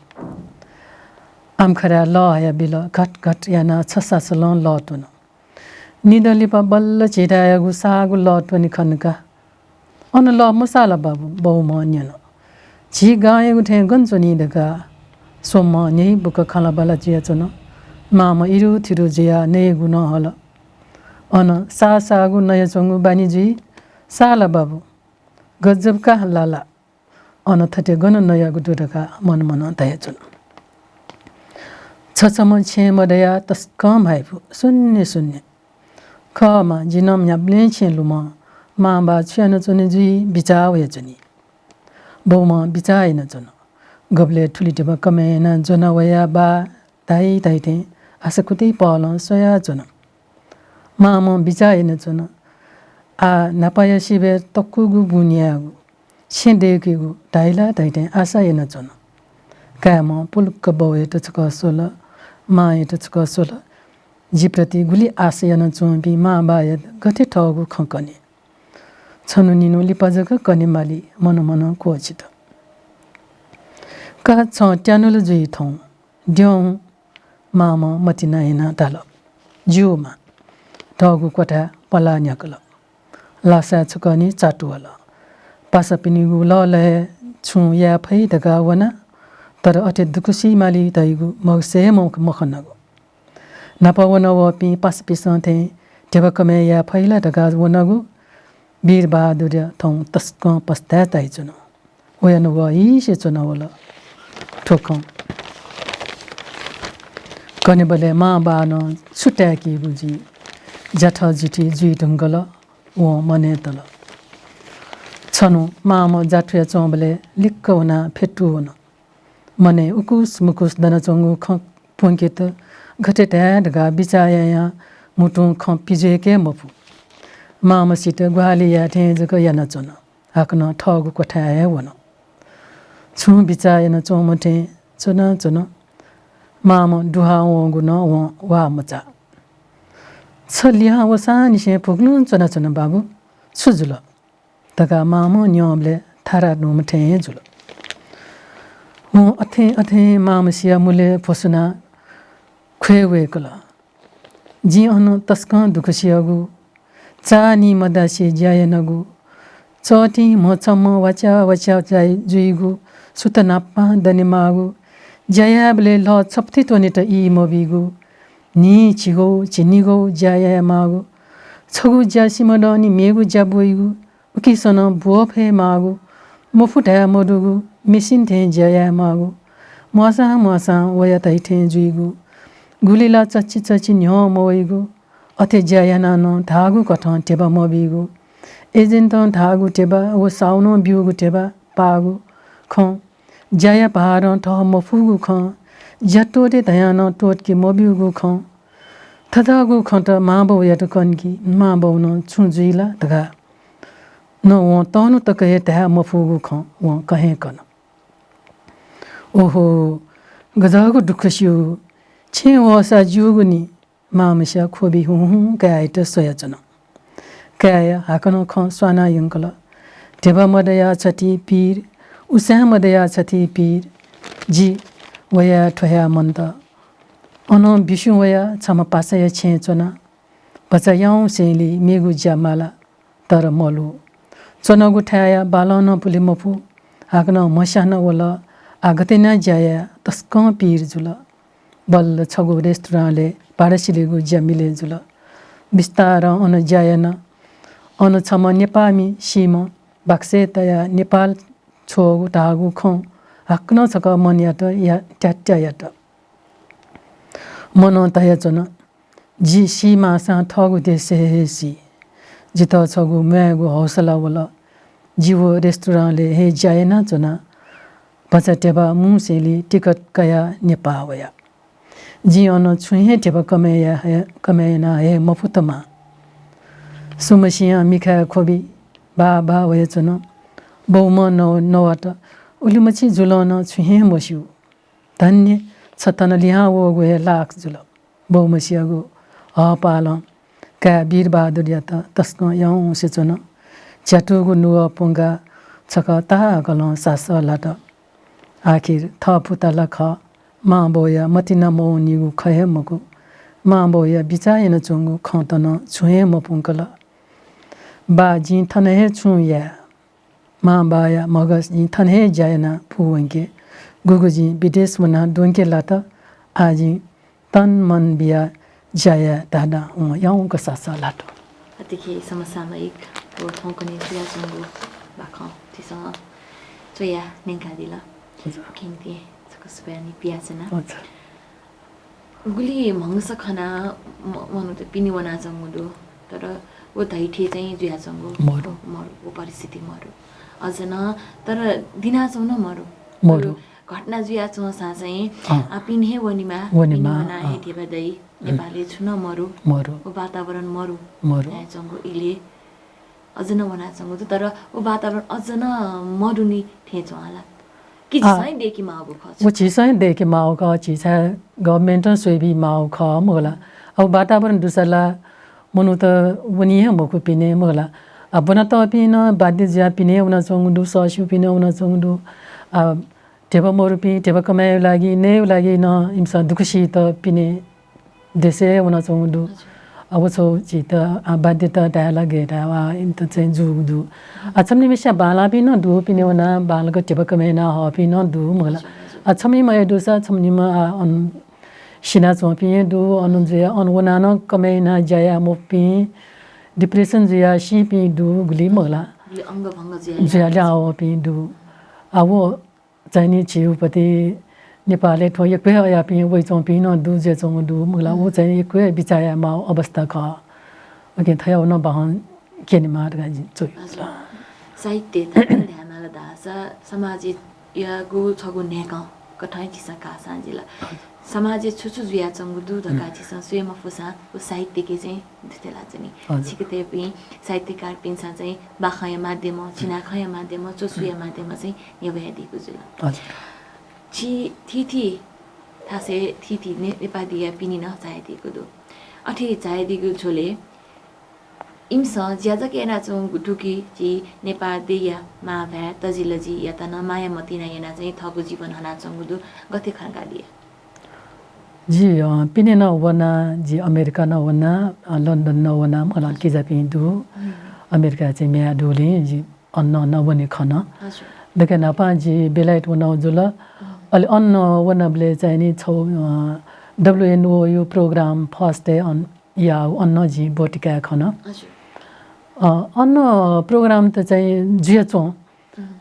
आमखराय् लः हयाबिल, घट घट यानाः छसासलं लः त्वन। निदँ लिपा बल्ल झिथाय्‌यागु साःगु लः त्वने खन का। अन लः मसाः ला बाबु? बौम्हं न्यन। झी गांयागु थें गन च्वनी धकाः स्वम्हं न्ह्यइबुक खँल्हाबल्हा जुयाच्वन। मांम्ह इरुथिरु जुयाः नयेगु नं हल। अन साः साःगु नयाच्वंगु बानी जुइ। साः ला बाबु? गजब का लाला। अन थथे गन नयागु दु धकाः मनमनं धयाच्वन। छछम्ह छेँ मदयाः तसकं म्हाइपु, शून्य शून्य। खः मां, जि नं न्ह्याबलें छेँ लुमं, मांबा छु यानाच्वने जुइ बिचाः वयाच्वनी। बौम्हं बिचाः यानाच्वन। गबलय् थुलि धिबा कमय् यानाः ज्वना वया बा धाइ धाइ थें आशाकुति पहलं स्वयाच्वन। मांम्हं बिचाः यानाच्वन। आः न्हापाया सिबय् तक्वःगु बुँ न्यायेगु, छेँ दय्‌केगु धाइ ला धाइ थें आशा यानाच्वन। काय्‌म्हं पुलुक्क बौयात छकः स्वल, मांयात छकः स्वल। जिप्रति गुलि आशा यानाच्वंपिं मांबाया गथे थःगु खँ कने? छन्हु निन्हु लिपा जक कने माली, मनमनं क्वःछित। का, छं त्यानुल जुइ थौं, द्यः हुँ, मांम्हं मतिना यानाः धाल। ज्यू मां। थःगु क्वथाय् पलाः न्ह्याकल। लासाय् छकः निं चातु वल। पासापिनिगु लःलय् छुं याये फइ धकाः वना, तर अथे दुःखसी माली धइगु मगसय् हे मख-, मखनागु। न्हापा वना वःपिं पासापिसं थें धिबा कमय् याये फइ ला धकाः वनागु वीरबहादुरया थौं तसकं पस्ताय् ताइच्वन। वया नुगः ईसे च्वनावल। थ्व खँ कनेबलय् मांबानं छु ताय्‌कीगु जुइ, ज्याथ जिथि जुइ धुंकल, वं मनय् तल। छन्हु मांम्ह जाथुया च्वंबलय् लिक्क वनाः फ्यतुं वन। मनय् उकुस मुकुस दनाच्वंगु खँ प्वंकेत गथे धाये धकाः बिचाः यायां म्हुतुं खँ पिज्वय्‌के मफु। मांम्हसित ग्वाहालि याये थें जक यानाच्वन। हाकनं थःगु क्वथाय् हे वन। छुं बिचाः यानाच्वंम्ह थें च्वनाच्वन। मांम्ह दुहां वंगु नं वं वाः मचाः। छ लिहां वसांनिसें भुगुलुं च्वनाच्वन बाबु, छु जुल? धकाः मांम्हं न्यंबलय् थारा दुम्ह थें हे जुल। वं अथें अथें मांम्हसिया मुलय् भ्वसुनाः ख्वय् वय्‌कल। जिं अन तसकं दुःख सियागु, चाःनिं मदासे ज्या यानागु, चःतिं म्ह छम्ह वाच्या वाच्या जुइगु, सुथ न्हापां दनेमाःगु, ज्या यायेबलय् लः छप्ति त्वनेत ई मबीगु, न्हि झिगौ झिनिगौ ज्या यायेमाःगु, छगू ज्या सिमधंनि मेगु ज्या ब्वइगु, उकिसनं ब्वः फयेमाःगु, मफु धाये मदुगु, मेसिन थें ज्या यायेमाःगु, म्वाःसां म्वाःसां वया धाइ थें जुइगु, गुलि ला चच्छि चच्छि न्ह्यः मवइगु, अथे ज्या यानाः नं धाःगु कथं धिबा मबीगु, एजेन्टं धाःगु धिबा व साहुनं ब्यूगु धिबा पाःगु खँ, ज्याया भारं थः मफुगु खँ, ज्या त्वःते धयां नं त्वःतके मब्यूगु खँ, थथःगु खँत मांबौयात कन कि मांबौनं छुं जुइ ला धकाः नं वं तःन्हु तक हे धाये मफुगु खँ वं कहें कन। ओहो, गज्याःगु दुःख स्यू, छेँ वःसा ज्यूगु नि। मांम्हसिया ख्वबि हुँ हुँ काय्‌यात स्वयाच्वन। काय्‌या हाकनं खँ स्वाना यंकल। ध्यबा मदया छथी पीर, उसाँय् मदया छथी पीर, जि वया थ्वया मन्त। अनं बिस्युं वया छम्ह पासाया छेँय् च्वना। भचा याउँसेंलि मेगु ज्या माला, तर मलु। च्वनागु थाय्‌या बालं नं पुले मफु। हाकनं म्हस्याहानं वल, आः गथे याना ज्या याये, तसकं पीर जुल। बल्ल छगू रेस्टुरांलय् भाडा सिलेगु ज्या मिले जुल। बिस्तारं अन ज्या याना। अन छम्ह नेपाःमि सीम्ह बाक्सय् तयाः नेपाल छ्वःगु धाःगु खँ हाकनं छकः मनयात या-, त्यात्या यात। मनं धयाच्वन, जि सी माःसां थःगु देशय् हे सी। जितः छगू म्वायेगु हौसला वल। जि व रेस्टुरांलय् हे ज्या यानाच्वना। भचा ध्यबा मुसेंलि टिकट कयाः नेपाः वया। जिं अन छुं हे ध्यबा कमय् या-, कमय् याना हये मफुत माः। सुम्हसियां मिखाय् ख्वबि बाः बाः वयाच्वन। बौम्हं नव-, नवात। उलिमछि जुलं नं छुं हे मस्यू। धन्य, छ थन लिहां वःगु हे लाख जुल। बौम्हसियागु हःपालं काय् वीरबहादुरयात तसकं याउँसे च्वन। झ्यातुगु नुगः प्वंकाः छकः ताःहाकलं सासः ल्हात। आखिर थः पुता ला खः, मांबौया मतिना मवनीगु खँ हे मखु। मांबौया बिचाः यानाच्वंगु खँत नं छुं हे मप्वंकल। बा, जिं थन हे छुं याये। मांबौया म्हगस जिं थन हे ज्या यानाः पूवंके। गुगु जिं विदेश वनाः द्वंके लात। आः जिं तन मन बियाः ज्या याये धाधां वं याउँक सासः ल्हात। अतिकि समसामयिक व थौंकन्हय् जुयाच्वंगु बाखं झीसं च्वयाः न्यंकादिल। हजुर। खिन्ते छकः सुभाय् नि पियाच्वना। हजुर। गुलि म्हगस खनाः म-, मनूत पिने वनाच्वंगु दु, तर व धइथें चाहिँ जुयाच्वंगु मरु। मरु, व परिस्थिति मरु। अझ नं, तर दिनाच्वंगु नं मरु। मरु। घटना जुयाच्वंसां चाहिँ, अँ। आ, पिने हे वनेमा, वनेमा, पिने वनाः हे अँ। ध्यबा दइ, हम्म। नेपालय् छुं नं मरु। मरु। व वातावरण मरु। मरु। धायेच्वंगु इलय् अझ नं वनाच्वंगु दु, तर व वातावरण अझ नं मरुनि थें च्वं ला। कि आ, झीसं हे दय्केमाःगु खः व छु? झीसं हे दय्केमाःगु खः, झी छाय् government-ं स्वयाबीमाःगु खः मखु ला। अब वातावरण दुसा ला मनूत वनी हे मखु पिने मखु ला। आ, ब्वनातःपिं नं बाध्य जुयाः पिने हे वनाच्वंगु दु, सःस्यूपिं नं वनाच्वंगु दु। आ, ध्यबा मरुपिं, ध्यबा कमाय्‌या लागि, नयेया लागि नं इमिसं दुःख सीत पिने देशय् हे वनाच्वंगु दु। हजुर। आ, व छगू झीत, आ, बाध्यता धाये ला गय् धाये वा, इमित चाहिँ जूगु दु। आ, छम्ह निम्हस्यां बांलाःपिं नं दु, पिने वनाः बांलाक ध्यबा कमाय् याना हःपिं नं दु, मखु ला। हजुर, हजुर। आ, छम्ह निम्ह हे दुसा, छम्ह निम्ह, आ, अन सिनाच्वंपिं हे दु, अन जुयाः, अन वनाः नं कमाय् यानाः ज्या याये मफुपिं, depression जुयाः सीपिं दु, गुलि, मखु ला। गुलि अङ्गभङ्ग जुयाः जुयाः लिहां वःपिं दु। आ, व चाहिँ नि झीगु पति नेपालय् थ्व यक्व हे अयापिं वइच्वंपिं नं दु, जुयाच्वंगु दु, मखु ला। व चाहिँ यक्व हे बिचाः यायेमाःगु अवस्था खः। उकिं थ्वयागु नं बाखं क्यनेमाः धकाः जिं च्वया। हजुर। साहित्य धायेमाल धाःसा समाजयागु छगू न्हाय्कं कथं झीसं काःसां जिल। समाजय् छु छु जुयाच्वंगु दु धकाः झीसं स्वये मफुसां व साहित्यके चाहिँ दुथ्यालाच्वनी। हजुर। छिकपिं साहित्यकारपिन्सं चाहिँ बाखंया माध्यमं, चिनाखँया माध्यमं, च्वसुया माध्यमं चाहिँ न्ह्यब्वयादीगु जुल। हजुर। छि थीथी थासय् थीथी ने-, नेपाः देय्‌या पिने नं झायादीगु दु। अथे झायादीगु झ्वलय् इमिसं ज्या जक यानाच्वंगु दु कि झी नेपाः देय्‌या मांभाय् तजिलजियात नं माया मतिना यानाः चाहिँ थःगु जीवन हनाच्वंगु दु, गथे खंकादिया? जि, अ, पिने नं वना, जि अमेरिका नं वना, अ, लन्डन नं वना, मखु ला, किजापिं दु। हम्म। अमेरिका चाहिँ म्ये याये दुगुलिं जि अन नं वने खन। हजुर। दकलय् न्हापां जि बेलायत वनागु जुल। हम्म। अले अन वनाबलय् चाहिँ नि छगू, अ, W N O U program first day अन याःगु अन नं जिं ब्वति काये खन। हजुर। अ, अन program त चाहिँ जुयाच्वं।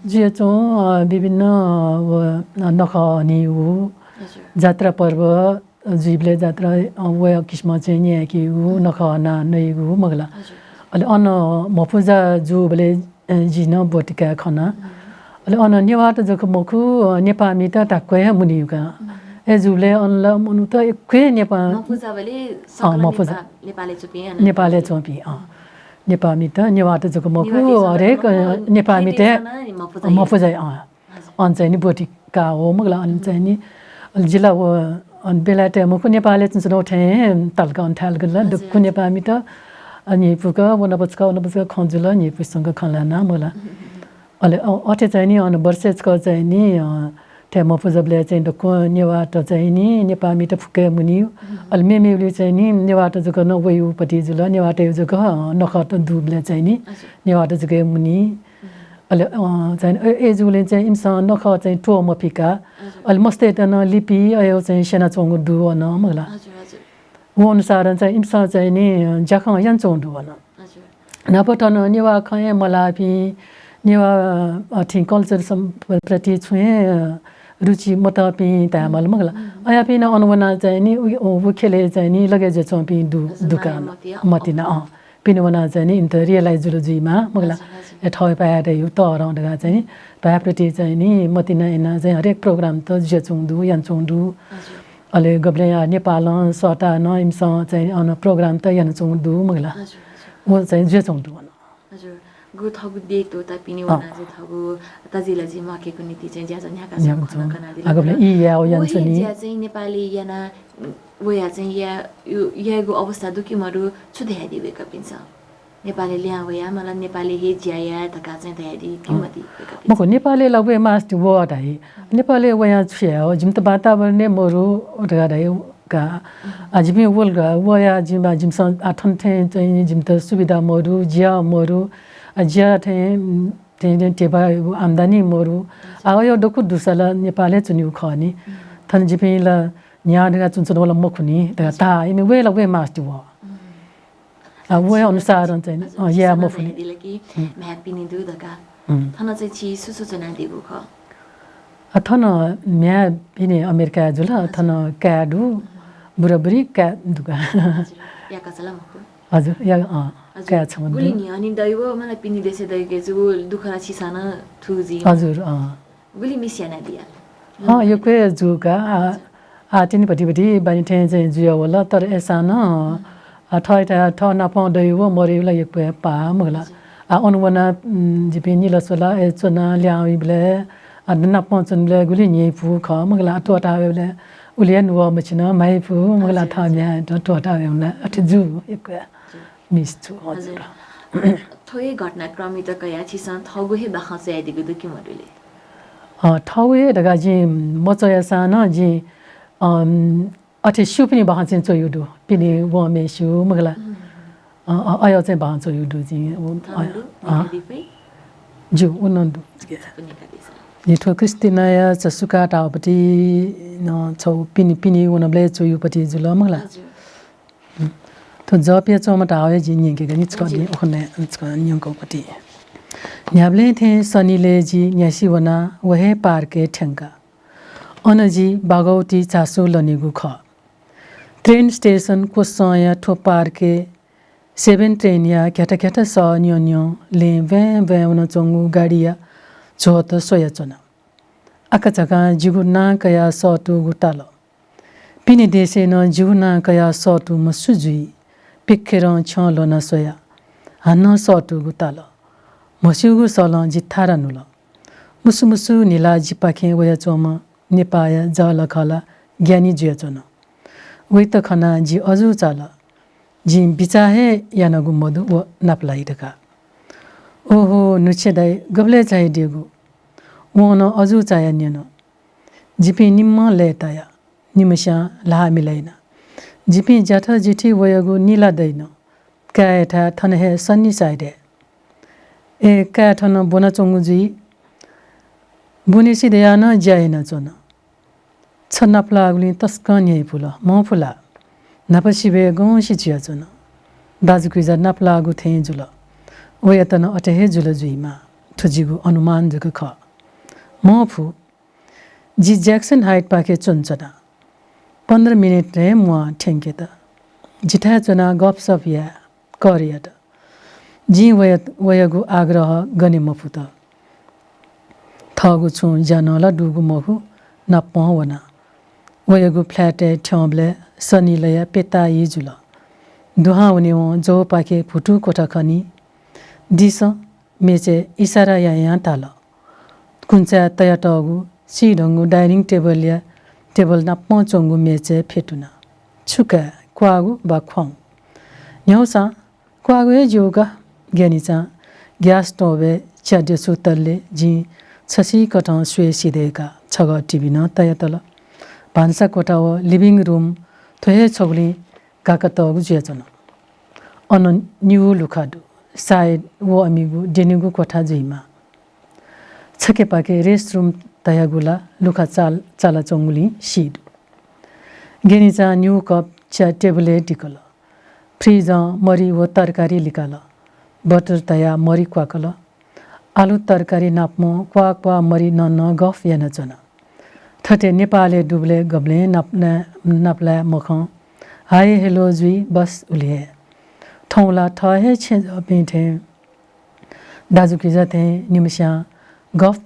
जुयाच्वं, अ, विभिन्न, अ, व, अ, नखः हनीगु, हजुर। जात्रा पर्व जुइबलय् जात्रा, अ, व किसिमं चाहिँ न्यायेकीगु, नखः हनाः नइगु, मखु ला। हजुर। अले अन म्हपुजा जूबलय्, अ, जि नं ब्वति काये खन। अले अन नेवाःत जक मखु, अ, नेपाःमित धाक्व हे मुनीगु का। अय्‌जूबलय् अन ला मनूत यक्व हे नेपाः, म्हपुजाबलय् सकल अँ, म्हपुजा। नेपाः, नेपालय् च्वंपिं, अन नेपालय् च्वंपिं, अँ। नेपाःमित, नेवाःत जक मखु, नेवाःत जक हरेक, मखु, अ, नेपाःमित हे, देशमा नि म्हपुजा, अ, म्हपुजा, अँ। हजुर। अन चाहिँ नि ब्वति काः वः, मखु ला, अन चाहिँ नि, अ, जिला व, अन बेलाय् त मखु, नेपालय् च्वंच्वंगु थें ताल का अन थाय् लाक ला, हजुर, दक्व नेपाःमित, अ, न्ह्यइपुक, व नपचक, व नपचक खँ जुल, न्ह्यइपुसेंक खँ ल्हाना, मखु ला। अले अ, अथे चाहिँ नि अन वर्षय् छकः चाहिँ नि, अ, थथे मफु जबलय् चाहिँ दक्व नेवाःत चाहिँ नि नेपाःमित फुक्क हे मुनी। अले मेमेगुली चाहिँ नि नेवाःत जक नं वइगु पति जुल, नेवाःतय् जक, अ, नखःत दुबलय् चाहिँ नि नेवाःत जक हे मुनी। अले, अ, चाहिँ, अ, अय्‌जूगुलिं चाहिँ इमिसं नखः चाहिँ त्वः मफिका। अले मस्तय्‌त नं लिपि अय् चाहिँ स्यनाच्वंगु दु अन, मखु ला। हजुर, हजुर। व अनुसारं चाहिँ इमिसं चाहिँ नि ज्याखँ यानाच्वंगु दु अन। हजुर। न्हापा थन नेवाः खँ हे मल्हाःपिं, नेवाः, अ, थि culture सम-, प्रति छुं हे, अ, रुचि मतःपिं धायेमाल, मखु ला। अय्‌पिं नं अन वनाः चाहिँ नि उ, उ ख्यलय् चाहिँ नि लगे जुयाच्वंपिं दु, दुकान मतिना, अँ। पिने वनाः चाहिँ नि इमित realize जुल जुइमाः, मखु ला। हजुर, हजुर। ए, थःगु भाय् धइगु तःधं धकाः चाहिँ नि भाय्‌प्रति चाहिँ नि मतिना यानाः चाहिँ हरेक program त जुयाच्वंगु दु, यानाच्वंगु दु। हजुर। अले गबलें या नेपालं सःताः नं इमिसं चाहिँ अन program त यानाच्वंगु दु, मखु ला। हजुर, हजुर। व चाहिँ जुयाच्वंगु दु अन। हजुर। गु थःगु देय् त्वःताः पिने वनाः चाहिँ थःगु तजिलजि म्वाकेगु निंतिं चाहिँ ज्याझ्वः न्ह्याकाः न्ह्याकाः खँ कनादिल। आ, गबलें ई याः व यानाच्वनी। ज्या चाहिँ नेपालय् यानाः वयाः चाहिँ या-, यु-, यायेगु अवस्था दु कि मदु, छु धयादी वय्‌कःपिन्सं? नेपालय् लिहां वयाः, मतलब, नेपालय् हे ज्या याये धकाः चाहिँ धयादी कि मदी वय्‌कःपिन्सं? मखु, नेपालय् ला वये मास्ति वः धाइ। नेपालय् वयां छु याये हो? जिमित वातावरण हे मरु धकाः धाइ का। आ, जिपिं वल का, वयाः जिम-, आ, जिमिसं, आ, थन थें चाहिँ जिमित सुविधा मरु, ज्या मरु, आ, ज्या थें, थें, थें ध्यबा आम्दानी मरु। आ, अय् दक्व दुसा ला नेपालय् च्वनीगु खः नि। थन जिपिं ला न्ह्याः धकाः च्वनाच्वनागु ला मखु नि धकाः धाः, इमि वये ला वये मास्ति वः। आ, वया अनुसारं चाहिँ, अ, याये मफुनि। दिल कि म्ह्याय् पिने दु धकाः। थन चाहिँ छि सु सु च्वनादीगु खः? आ, थन म्ह्याय् पिने अमेरिकाय् जुल, थन काय् दु, बुराबुरी काय् दु का। हजुर, याकःचा ला मखु। हजुर, या, अँ, हजुर। काय् छम्ह दु। गुलि न्ह्यःने दइ व, मतलब, पिने देशय् दइके जूगु दुःख ला छिसं नं थुगु जुइ। हजुर, अँ। गुलि miss यानादिया? हँ, यक्व हे जू का। आ, आः तिनि भतिभति बानी थें चाहिँ जुयावल, तर अय्‌सां नं, आ, थःथाय् थः नापं दइ व मदइ व ला यक्व हे पाः, मखु ला। आ, अन वनाः, उम्, जिपिं निला स्वला, अय् च्वनाः लिहां वइबलय्, आ, नापं च्वनेबलय् गुलि न्ह्यइपु खः, मखु ला। आ, त्वःता वयेबलय् उलि हे नुगः मछिन, म्हाइपु, मखु ला, हजुर, थः म्ह्याय्‌त त्वःता वयेबलय् अथे जू, यक्व हे। Miss छु, हजुर। हजुर। थ्व हे घटनाक्रमयात कयाः छिसं थःगु हे बाखं च्वयादीगु दु कि मदु ले? अँ, थःगु हे धकाः जिं मच्वयासां नं जिं, अम, अथे स्यूपिनि बाखं चाहिँ च्वयागु दु। पिने वंम्हेस्यू, मखु ला। अँ, अँ, अय् चाहिँ बाखं च्वयागु दु जिं। उ, अँ, अँ। ज्यू, उ नं दु। जिं थ्व क्रिस्टिनाया झसुकाः धाःगुपति नं छगू पिने, पिने वनाबलय् च्वयागुपति जुल, मखु ला। हजुर। थ्व जःपिया च्वंम्ह धाःगु हे जिं न्यंके का नि, छकः नि उखुन्हु छकः न्यंकूगुपति। न्ह्याबलें थें सनिलय् जि न्ह्यासि वनाः व हे पार्कय् थ्यंका। अन जि भागवती झासु लनेगु खः। Train station क्वसंया थ्व पार्कय् seven train या घ्याथा घ्याथा सः न्यं न्यं लँय् ब्वाँय् ब्वाँय् वनाच्वंगु गाडीया झ्वःत स्वयाच्वना। आकाझाकां जिगु नां कयाः सःतूगु ताल। पिने देशय् नं जिगु नां कयाः सःतूम्ह सु जुइ? प्यखेरं छ्यं ल्ह्वनाः स्वया। हानं सःतूगु ताल। म्हस्यूगु सलं जि थारा न्हुल। मुसु मुसु न्हिलाः जिपाखें वयाच्वंम्ह नेपाःया जःलाखःला ज्ञानी जुयाच्वन। वइत खनाः जि अजू चाल। जिं बिचाः हे यानागु मदु व नापलाइ धकाः। ओहो, नुच्छे दाइ, गबलय् झायादीगु? वं नं अजू चायाः न्यन। जिपिं निम्हं लय्ताया, निम्हस्यां ल्हाः मिलाइना। जिपिं ज्याथ जिथि वयागु निला दइन। काय्‌याथाय् थन हे सन्नि साइडय्। ए, काय् थन ब्वनाच्वंगु जुइ। ब्वनेसि दयाः नं ज्या यानाच्वन। छ नापलाःगुलिं तसकं न्ह्यइपुल, मफु ला? न्हापा सिबय् गंसि जुयाच्वन। दाजुकिजा नापलाःगु थें जुल। वयात नं अथे हे जुल जुइमाः। थ्व जिगु अनुमान जक खः। मफु। जि ज्याक्सन हाइटपाखे च्वनाच्वना। पन्ध्र मिनेट हे म्वाः थ्यंकेत। जिथाय् च्वनाः गफसफ याये कर यात। जिं वया, वयागु आग्रह गने मफुत। थःगु छुं ज्या नं ला दुगु मखु, नापं वना। वयागु फ्ल्याटय् थ्यंबलय् सनिलया प्यताः ई जुल। दुहां वनेवं जवपाखे भुतू क्वथा खनी। दिसँ, मेचय् इसारा यायां धाल। कुन्चाय् तयातःगु चिधंगु डाइनिङ टेबलया टेबल नापं च्वंगु मेचय् फ्यतुना। छु काये, क्वाःगु वा ख्वाउँ? न्ह्याउसां क्वाःगु हे ज्यू का। ग्यानिचां ग्यास तोबय् च्या देसु तलले जिं छसिकथं स्वये सिधय्काः छगः टिभी नं तयातल। भान्सा कोठा व लिभिङ रुम थ्व हे छगुलिं गाकातःगु जुयाच्वन। अन निगू लुखा दु। सायद व अमिगु द्यनेगु कोठा जुइमाः। छखेपाखे रेस्ट रुम धयागु ला लुखा चाल-, चालाच्वंगुलिं सी दु। ग्यनिचां निगू कप च्या टेबुलय् दिकल। फ्रिजं मरि व तरकारी लिकाल। बटर तयाः मरि क्वाकल। आलु तरकारी नापं क्वाः क्वाः मरि ननं गफ यानाच्वन। थथे नेपालय् दुबलय् गबलें नाप-, ना-, नापलाये मखं। हाय हेलो जुइ बस उलि हे। थौं ला थः हे छेँजःपिं थें, दाजुकिजा थें निम्हस्यां गफ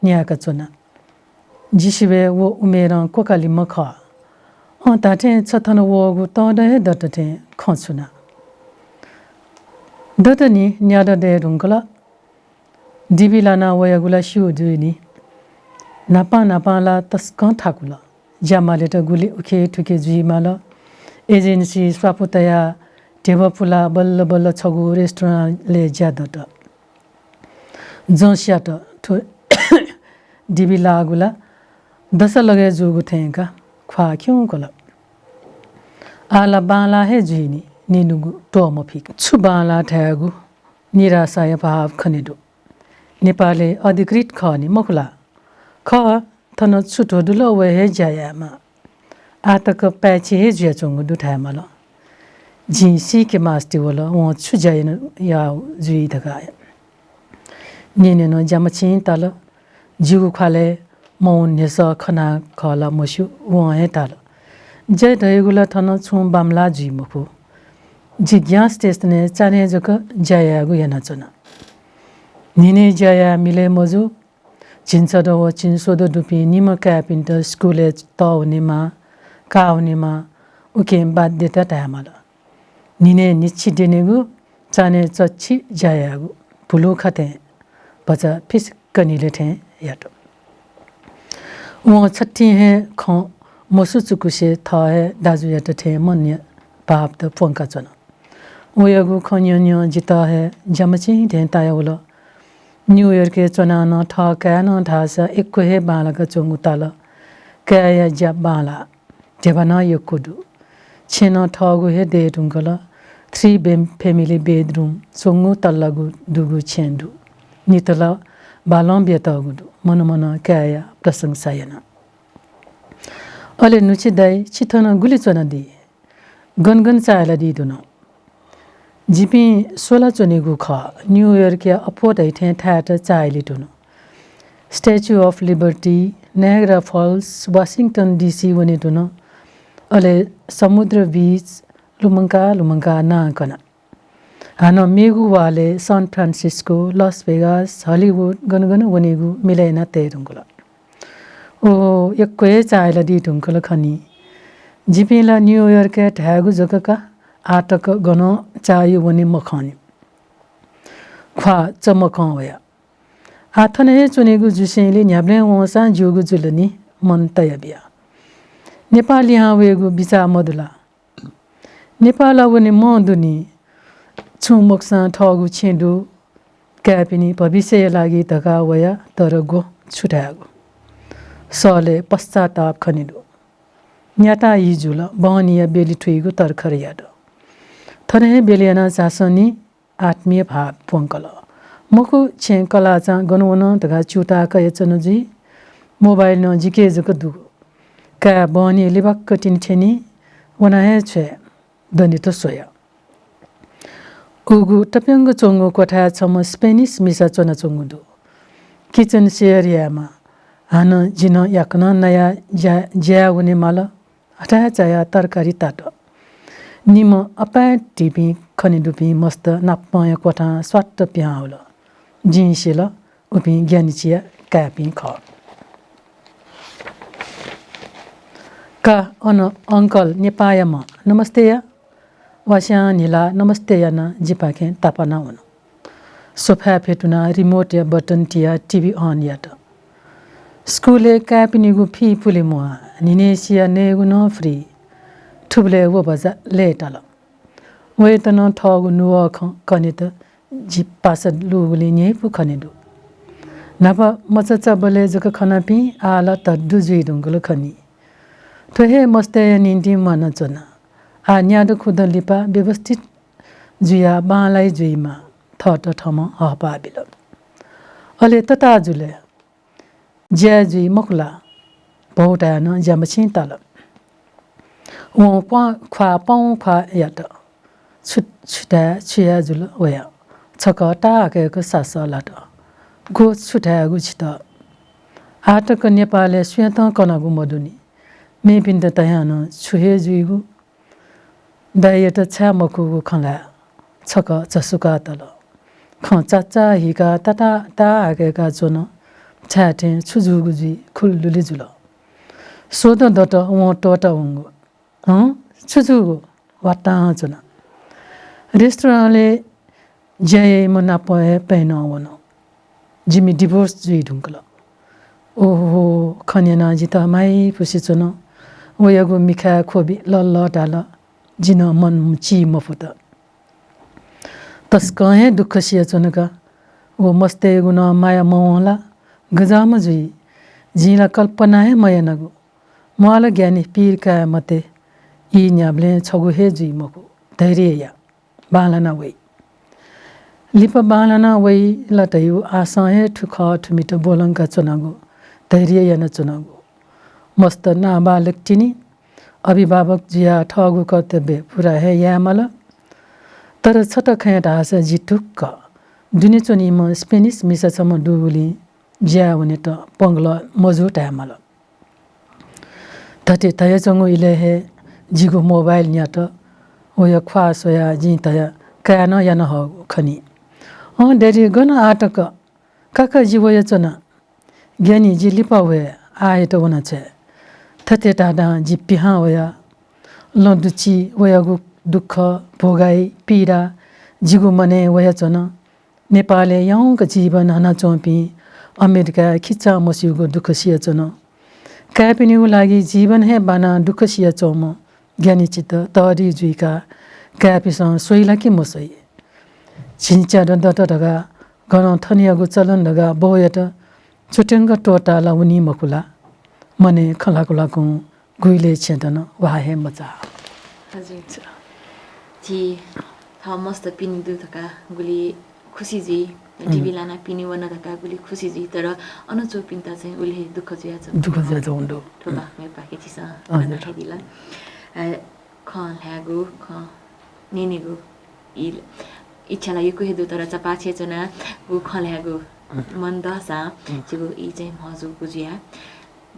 न्याय्काच्वना। जि सिबय् व उमेरं क्वकालिम्ह खः। अँ, धात्थें छ थन वःगु तःदँ हे दत थें खँ छुना। दत नि, न्यादँ दये धुंकल। दिबी लाना वयागु ला स्यू जुइ नि। न्हापां न्हापां ला तसकं थाकुल। ज्यामालित गुलि उखेथुखे जुइमाल। एजेन्सी स्वापू तयाः ध्यबा पुलाः बल्ल बल्ल छगू रेस्टुरेन्टय् ज्या दत। जँ स्यात थ्व दिबी लाःगु ला दसा लगय् जूगु थें का। ख्वाः खिउँकल। आः ला बांलाः हे जुइ नि, निन्हु त्वःमफिक। छु बांलाः धायेगु? निराशाया भाव खने दु। नेपालय् अधिकृत खः नि मखु ला? खः, थन छु धुदुल व हे ज्या यायेमाः। आः तक पाय्छि हे जुयाच्वंगु दु धायेमाल। जिं सीके मास्ति वल, वं छु ज्या याना याः जुइ धकाः। न्यने नं ज्यामछिं ताल। जिगु ख्वालय् मौन न्ह्यसः खना खः ला मस्यू, वं हे ताल। ज्या धयागु ला थन छुं बांमलाः जुइ मखु। जि ग्यास स्टेसनय् चान्हय् जक ज्या यायेगु यानाच्वना। न्हिनय् ज्या याये मिलय् मजू। झिंछदँ व झिंस्वदँ दुपिं निम्ह काय्‌पिन्त स्कुलय् तःवनेमाः, काःवनेमाः, उकिं बाध्यता धायेमाल। न्हिनय् न्हिच्छि द्यनेगु, चान्हय् चच्छि ज्या यायेगु, भुलुखा थें भचा फिसिक्क न्हिले थें यात। वं छथिं हे खँ मसुचुकुसे थः हे दाजुयात थें मनया भावत प्वंकाच्वन। वयागु खँ न्यँ न्यँ जितः हे ज्यामछिं थें तायावल। न्यूयोर्कय् च्वनाः नं थः काय्‌नं धाःसा यक्व हे बांलाकाच्वंगु ताल। काय्‌या ज्या बांलाः। ध्यबा नं यक्व दु। छेँ नं थःगु हे दये धुंकल। Three बे-, family bedroom, स्वंगू तल्लागु दुगु छेँ दु। नितला बालं ब्यतःगु दु। मनमनं काय्‌या प्रशंसा याना। अले नुछि दाइ, छि थन गुलि च्वनादी? गन गन चाःहिलादी धुन? जिपिं स्वला च्वनेगु खः। न्यूयोर्कया अप्वः धइथें थाय्‌त चाःहिली धुन। Statue of Liberty, Niagara Falls, Washington D C वने धुन। अले समुद्र beach लुमंका लुमंका नां कना। हानं मेगु वालय् San Francisco, Las Vegas, Hollywood gun gun वनेगु मिलय् याना तये धुंकल। ओहो, यक्व हे चाःहिलादी धुंकल खनी। जिपिं ला न्यूयोर्कय् धायेगु जक का, आः तक गनं चाःहि वने मखंनि। ख्वाः चमकं वया। आः थन हे च्वनेगु जुसेंलि न्ह्याबलें वंसां ज्यूगु जुल नि, मन तया बिया। नेपाः लिहां वयेगु बिचाः मदु ला? नेपाः ला वने मं दु नि। छुं मखुसां थःगु छेँ दु। काय्‌पिनि भविष्यया लागि धकाः वया, तर ग्व, छु धायेगु। सःलय् पश्चाताप खने दु। न्याताः हि जुल, बहनीया ब्यलि थुइगु तर्खर यात। थन हे ब्यलि याना झासँ नि, आत्मीय भाव प्वंकल। मखु, छेँ कलाःचां गन वन धकाः च्यूताः कयाच्वन जुइ। मोबाइल नं जिके जक दुगु। काय् बहनी लिबाक्क तिनि थ्यनी, वना हे छ्वये, दनेत स्वया। उगु तप्यंक च्वंगु क्वथाय् छम्ह Spanish मिसा च्वनाच्वंगु दु। Kitchen share यायेमाः। हानं जि नं याकनं नयाः ज्या-, ज्याय् वने माल। हथाय् चायाः तरकारी तात। निम्ह अपाय् धिपिं खने दुपिं मस्त नापंया क्वथां स्वात्त पिहां वल। जिं सिल, उपिं ग्यानिचिया काय्‌पिं खः। का, अन uncle नेपाःयाम्ह नमस्ते या। वास्यां न्हिलाः नमस्ते यानाः जिपाखें तापाना वन। सोफाय् फ्यतुनाः remote या button तियाः TV on यात। स्कुलय् काय्‌पिनिगु fee पुले म्वाः, न्हिनय्‌सिया नयेगु नं free। थुबलय् व भचा लय्‌ताल। वयात नं थःगु नुगः खँ कनेत जि पासा लूगुलिं न्ह्यइपु खने दु। न्हापा मचाचाबलय् जक खनापिं आः ला तःधं जुइ धुंकल खनी। थ्व हे मस्तय्‌या निंतिं म्वानाच्वना। आः न्यादँ खुदँ लिपा व्यवस्थित जुयाः बांलाइ जुइमाः, थःत थःम्हं हःपाः बिल। अले तताः जुलय् ज्या जुइ मखु ला? भौताय् नं ज्यामछिं ताल। वं क्वा-, ख्वाः पाउँ ख्वाः यात। छु, छु धाये, छु याये जुल वया। छकः ताहाकय्‌क सासः लात। ग्व छु धायेगु छितः? आः तक नेपालय् सुयातं कनागु मदुनि। मेपिन्त धयां नं छु हे जुइगु। दाइयात छाय् मखुगु खँ ल्हाये। छकः झसुकाः तल। खँ चाचाः हिकाः ताता-, ताहाकय्‌का च्वन। छाय् थें छु जूगु जुइ खुल्लुलि जुल। स्वदँ दत वं त्वःतावंगु। हँ, छु जूगु? वातां च्वना। रेस्टुरेन्टलय् ज्या याइम्ह नाप हे पय्‌नं वन। जिमि divorce जुइ धुंकल। ओहो, खँ न्यनाः जितः माय्‌पुसे च्वन। वयागु मिखाय् ख्वबि लल्लः धाल। जिं नं मन ची मफुत। तसकं हे दुःख सियाच्वन का। व मस्तय्‌गु नं माया मवं ला गज्याःम्ह जुइ। जिं ला कल्पना हे मयानागु। म्वाःल ज्ञानी, पीर काये मते। ई न्याबलें छगू हे जुइ मखु। धैर्य या। बांलाना वइ। लिपा बांलाना वइ ला धइगु आशां हे थुखः थुमित ब्वलंका च्वनागु, धैर्य याना च्वनागु। मस्त नाबालक तिनि, अभिभावक जुयाः थःगु कर्तव्य पूरा हे यायेमाल। तर छता खँय् धाःसा जि ढुक्क दुने च्वनीम्ह Spanish मिसा छम्ह दुगुलिं ज्याय् वनेत पंगलः मजू धायेमाल। थथे धयाच्वंगु इलय् हे जिगु mobile न्यात। वया ख्वाः स्वयाः जिं धया, काय् नं याना हःगु खनी। अँ daddy, गन आः तक? काका, जि वयाच्वना। ज्ञानी, जि लिपा वये, आःयात वनाछ्वये। थथे धाधां जि पिहां वया। लँ दुच्छि वयागु दुःख, भोगाइ, पीडा जिगु मनय् वयाच्वन। नेपालय् याउँक जीवन हनाच्वंपिं अमेरिकाय् खिचां मस्यूगु दुःख सियाच्वन। काय्‌पिनिगु लागि जीवन हे बानाः दुःख सियाच्वंम्ह ज्ञानीचित तःधि जुइकाः काय्‌पिसं स्वइ ला कि मस्वइ? झिंच्यादँ दत धकाः गनं थनयागु चलन धकाः बौयात च्वत्वंक त्वःताः ला वनी मखु ला? मनय् खँ ल्हाकुल्हाकुं गुइलय् छेँ दन, वा हे मचाः। हजुर। झी थः मस्त पिने दु धकाः गुलि खुसी जुइ, हम्म। टिभी लानाः पिने वन धकाः गुलि खुसी जुइ, तर अन च्वंपिन्त चाहिँ गुलि हे दुःख जुयाच्वंगु दुःख जुयाच्वंगु दु। थ्व बाखंया पाखें झीसं हजुर। कना हे दिल। अ, खँ ल्हायेगु, खँ न्यनेगु इ-, इच्छा ला यक्व हे दु, तर चपाःछेँय् च्वनाः व खँ ल्हायेगु हम्म। मन दःसां हम्म। झीगु ई चाहिँ म्हजूगु जुयाः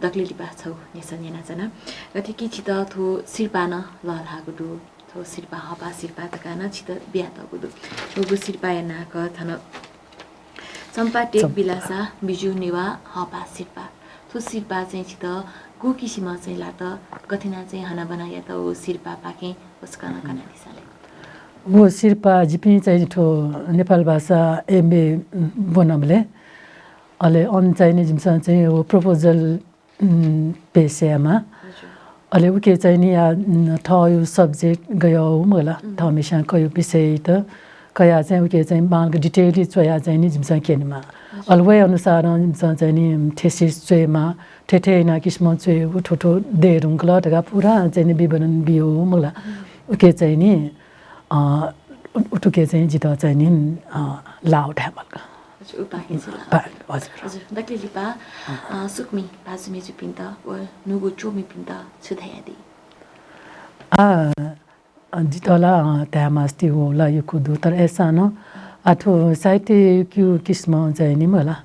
दकले लिपा छगू न्ह्यसः न्यनाच्वना। गथे कि छितः थ्व सिरपाः नं लःल्हाःगु दु। थ्व सिरपाः हःपाः सिरपाः धकाः नं छितः बियातःगु दु। थ्वगु सिरपाःया नां खः थन चम्पा टेक चम्पा। बिलासा बिजु नेवाः हःपाः सिरपाः। थ्व सिरपाः चाहिँ छितः गु किसिमं चाहिँ लात, गथे यानाः चाहिँ हनाबना यात, व सिरपाःपाखें वसकं नं कनादिसँ ले। व सिरपाः जिपिं चाहिँ थ्व नेपाल भाषा एमए ब्वनाबलय्, अले अन चाहिँ नि जिमिसं चाहिँ व proposal उम्, पेश यायेमाः। हजुर। अले उके चाहिँ नि या, उम्, थःयु subject गय् मखु ला, उम्। थःम्हेस्यां कःयु विषयत कयाः चाहिँ उके चाहिँ बांलाक detail च्वयाः चाहिँ नि जिमिसं क्यनेमाः। हजुर। अले वया अनुसारं जिमिसं चाहिँ नि thesis च्वयेमाः, थथे थथे याना किसिमं च्वयेगु, थ्व थ्व दये धुंकल धकाः पूरा चाहिँ नि विवरण बियो मखु ला। उम्। उके चाहिँ नि, अ, उ-, उतुके चाहिँ जितः चाहिँ नि, अ, लाव धायेमाल। हजुर, उपाखें चाहिँ लाव। पा-, हजुर। हजुर, दकले लिपा, अँ। अ, सुकमि भाजु मेजुपिन्त व न्हूगु च्वमिपिन्त छु धयादी? आ, अ, जितः ला, अ, धायेमास्ति व ला यक्व दु, तर अय्‌सां नं, आ, थ्व साहित्ययु किसिमं चाहिँ नि मखु ला।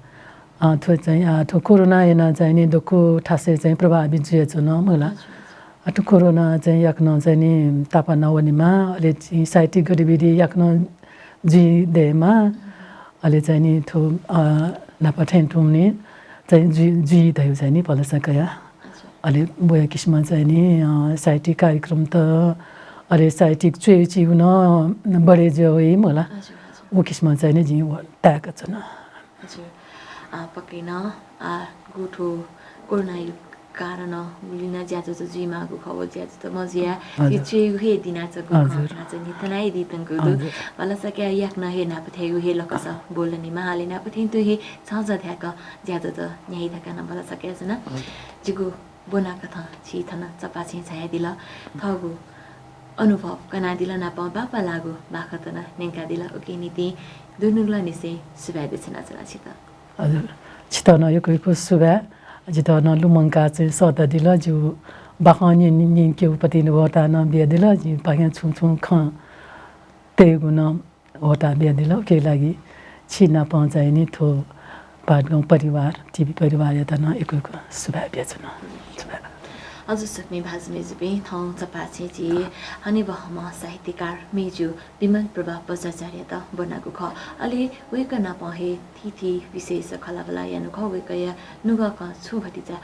अ, थ्व चाहिँ, आ, थ्व कोरोना यानाः चाहिँ नि दक्व थासय् चाहिँ प्रभावित जुयाच्वन मखु ला। हजुर, हजुर। अथे कोरोना चाहिँ याकनं चाहिँ नि तापाना वनेमा, अले चाहिँ साहित्यिक गतिविधि याकनं जुइ दयेमा, अले चाहिँ नि थ्व, अ, न्हापा थें तुं नि चाहिँ जुइ, जुइ धयु चाहिँ नि भलसा कया। अच्छा। अले वया किसिमं चाहिँ नि, अ, साहित्यिक कार्यक्रम त, अले साहित्यिक च्वय् चिउ न बढे जुइ मखु ला। अच्छा, अच्छा। उ किसिमं चाहिँ नि जिं व ताय्‌का च्वना। हजुर। अ, पक्कै नं, अ, गु थ्व कोरोना युग कारणं गुलिं ज्याझ्वः जुइमाःगु खः, व ज्याझ्वः मजुयाः हजुर। च्वयेगु हे दिनाच्वंगु खः हजुर। धकाः चाहिँ निथनाइ दितंगु दु। हजुर। भलसा कयाः याकनं हे न्हापा थ्यंगु हे लकस ब्वलनिमा, हाले न्हापा थें तुं हे छजः धाय्क ज्याझ्वः न्ह्याइ धकाः नं भलसा कयाच्वना। हजुर। जिगु ब्वनाकथं छि थन चपाःछेँय् झायादिल। थःगु अनुभव कनादिल, नापं बांबांलाःगु बाखंत नं न्यंकादिल। उकिया निंतिं दुनुगलंनिसें सुभाय् देछानाच्वना छित। हजुर, छितः नं यक्व यक्व सुभाय्। जितः नं लुमंकाः चाहिँ सःतादिल। जिगु बाखं न्यं-, न्यं-, न्यंकेगु पति नं ह्वःताः नं बियादिल। जिपाखें छुं छुं खँ तयेगु नं ह्वःताः बियादिल। उकिया लागि छि नापं चाहिँ नि थ्व पाटगं परिवार, टिभी परिवारयात नं यक्व यक्व सुभाय् बियाच्वना। सुभाय्। हजुर, स्वकुमि भाजु मय्जुपिं, थौं चपाःछेँय् झी हनेबहःम्ह साहित्यकार मय्जु विमल प्रभा बज्राचार्ययात ब्वनागु खः। अले वय्कः नाप हे थीथी विषयस खँल्हाबल्हा यानागु खः। वय्कःया नुगः खँ छुं भतिचा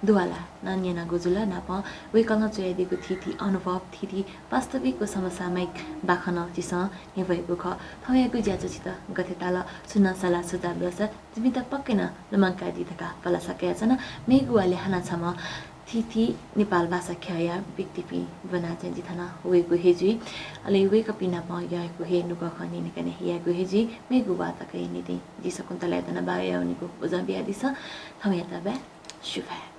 दुवाला नं न्यनागु जुल। नापं वय्कलं च्वयादीगु थीथी अनुभव, थीथी वास्तविक व समसामयिक बाखं नं झीसं न्ह्यब्वयागु खः। थौंयागु ज्याझ्वः छित गथे ताल, सुनां सल्लाह सुझाव दःसा जिमित पक्कै नं लुमंकादी धकाः भलसा कयाच्वना। मेगु वालय् हानं छम्ह थीथी नेपाल भाषा ख्यःया व्यक्तिपिं ब्वनाः चाहिँ जि थन वयेगु हे जुइ। अले वय्कःपिं नाप यायेगु हे नुगः खँ न्यनेकने यायेगु हे जुइ। मेगु वाः तकया निंतिं जि शकुन्तलायात नं बाया वनेगु उजं बियादिसँ। थौंयात बाय्, सुभाय्।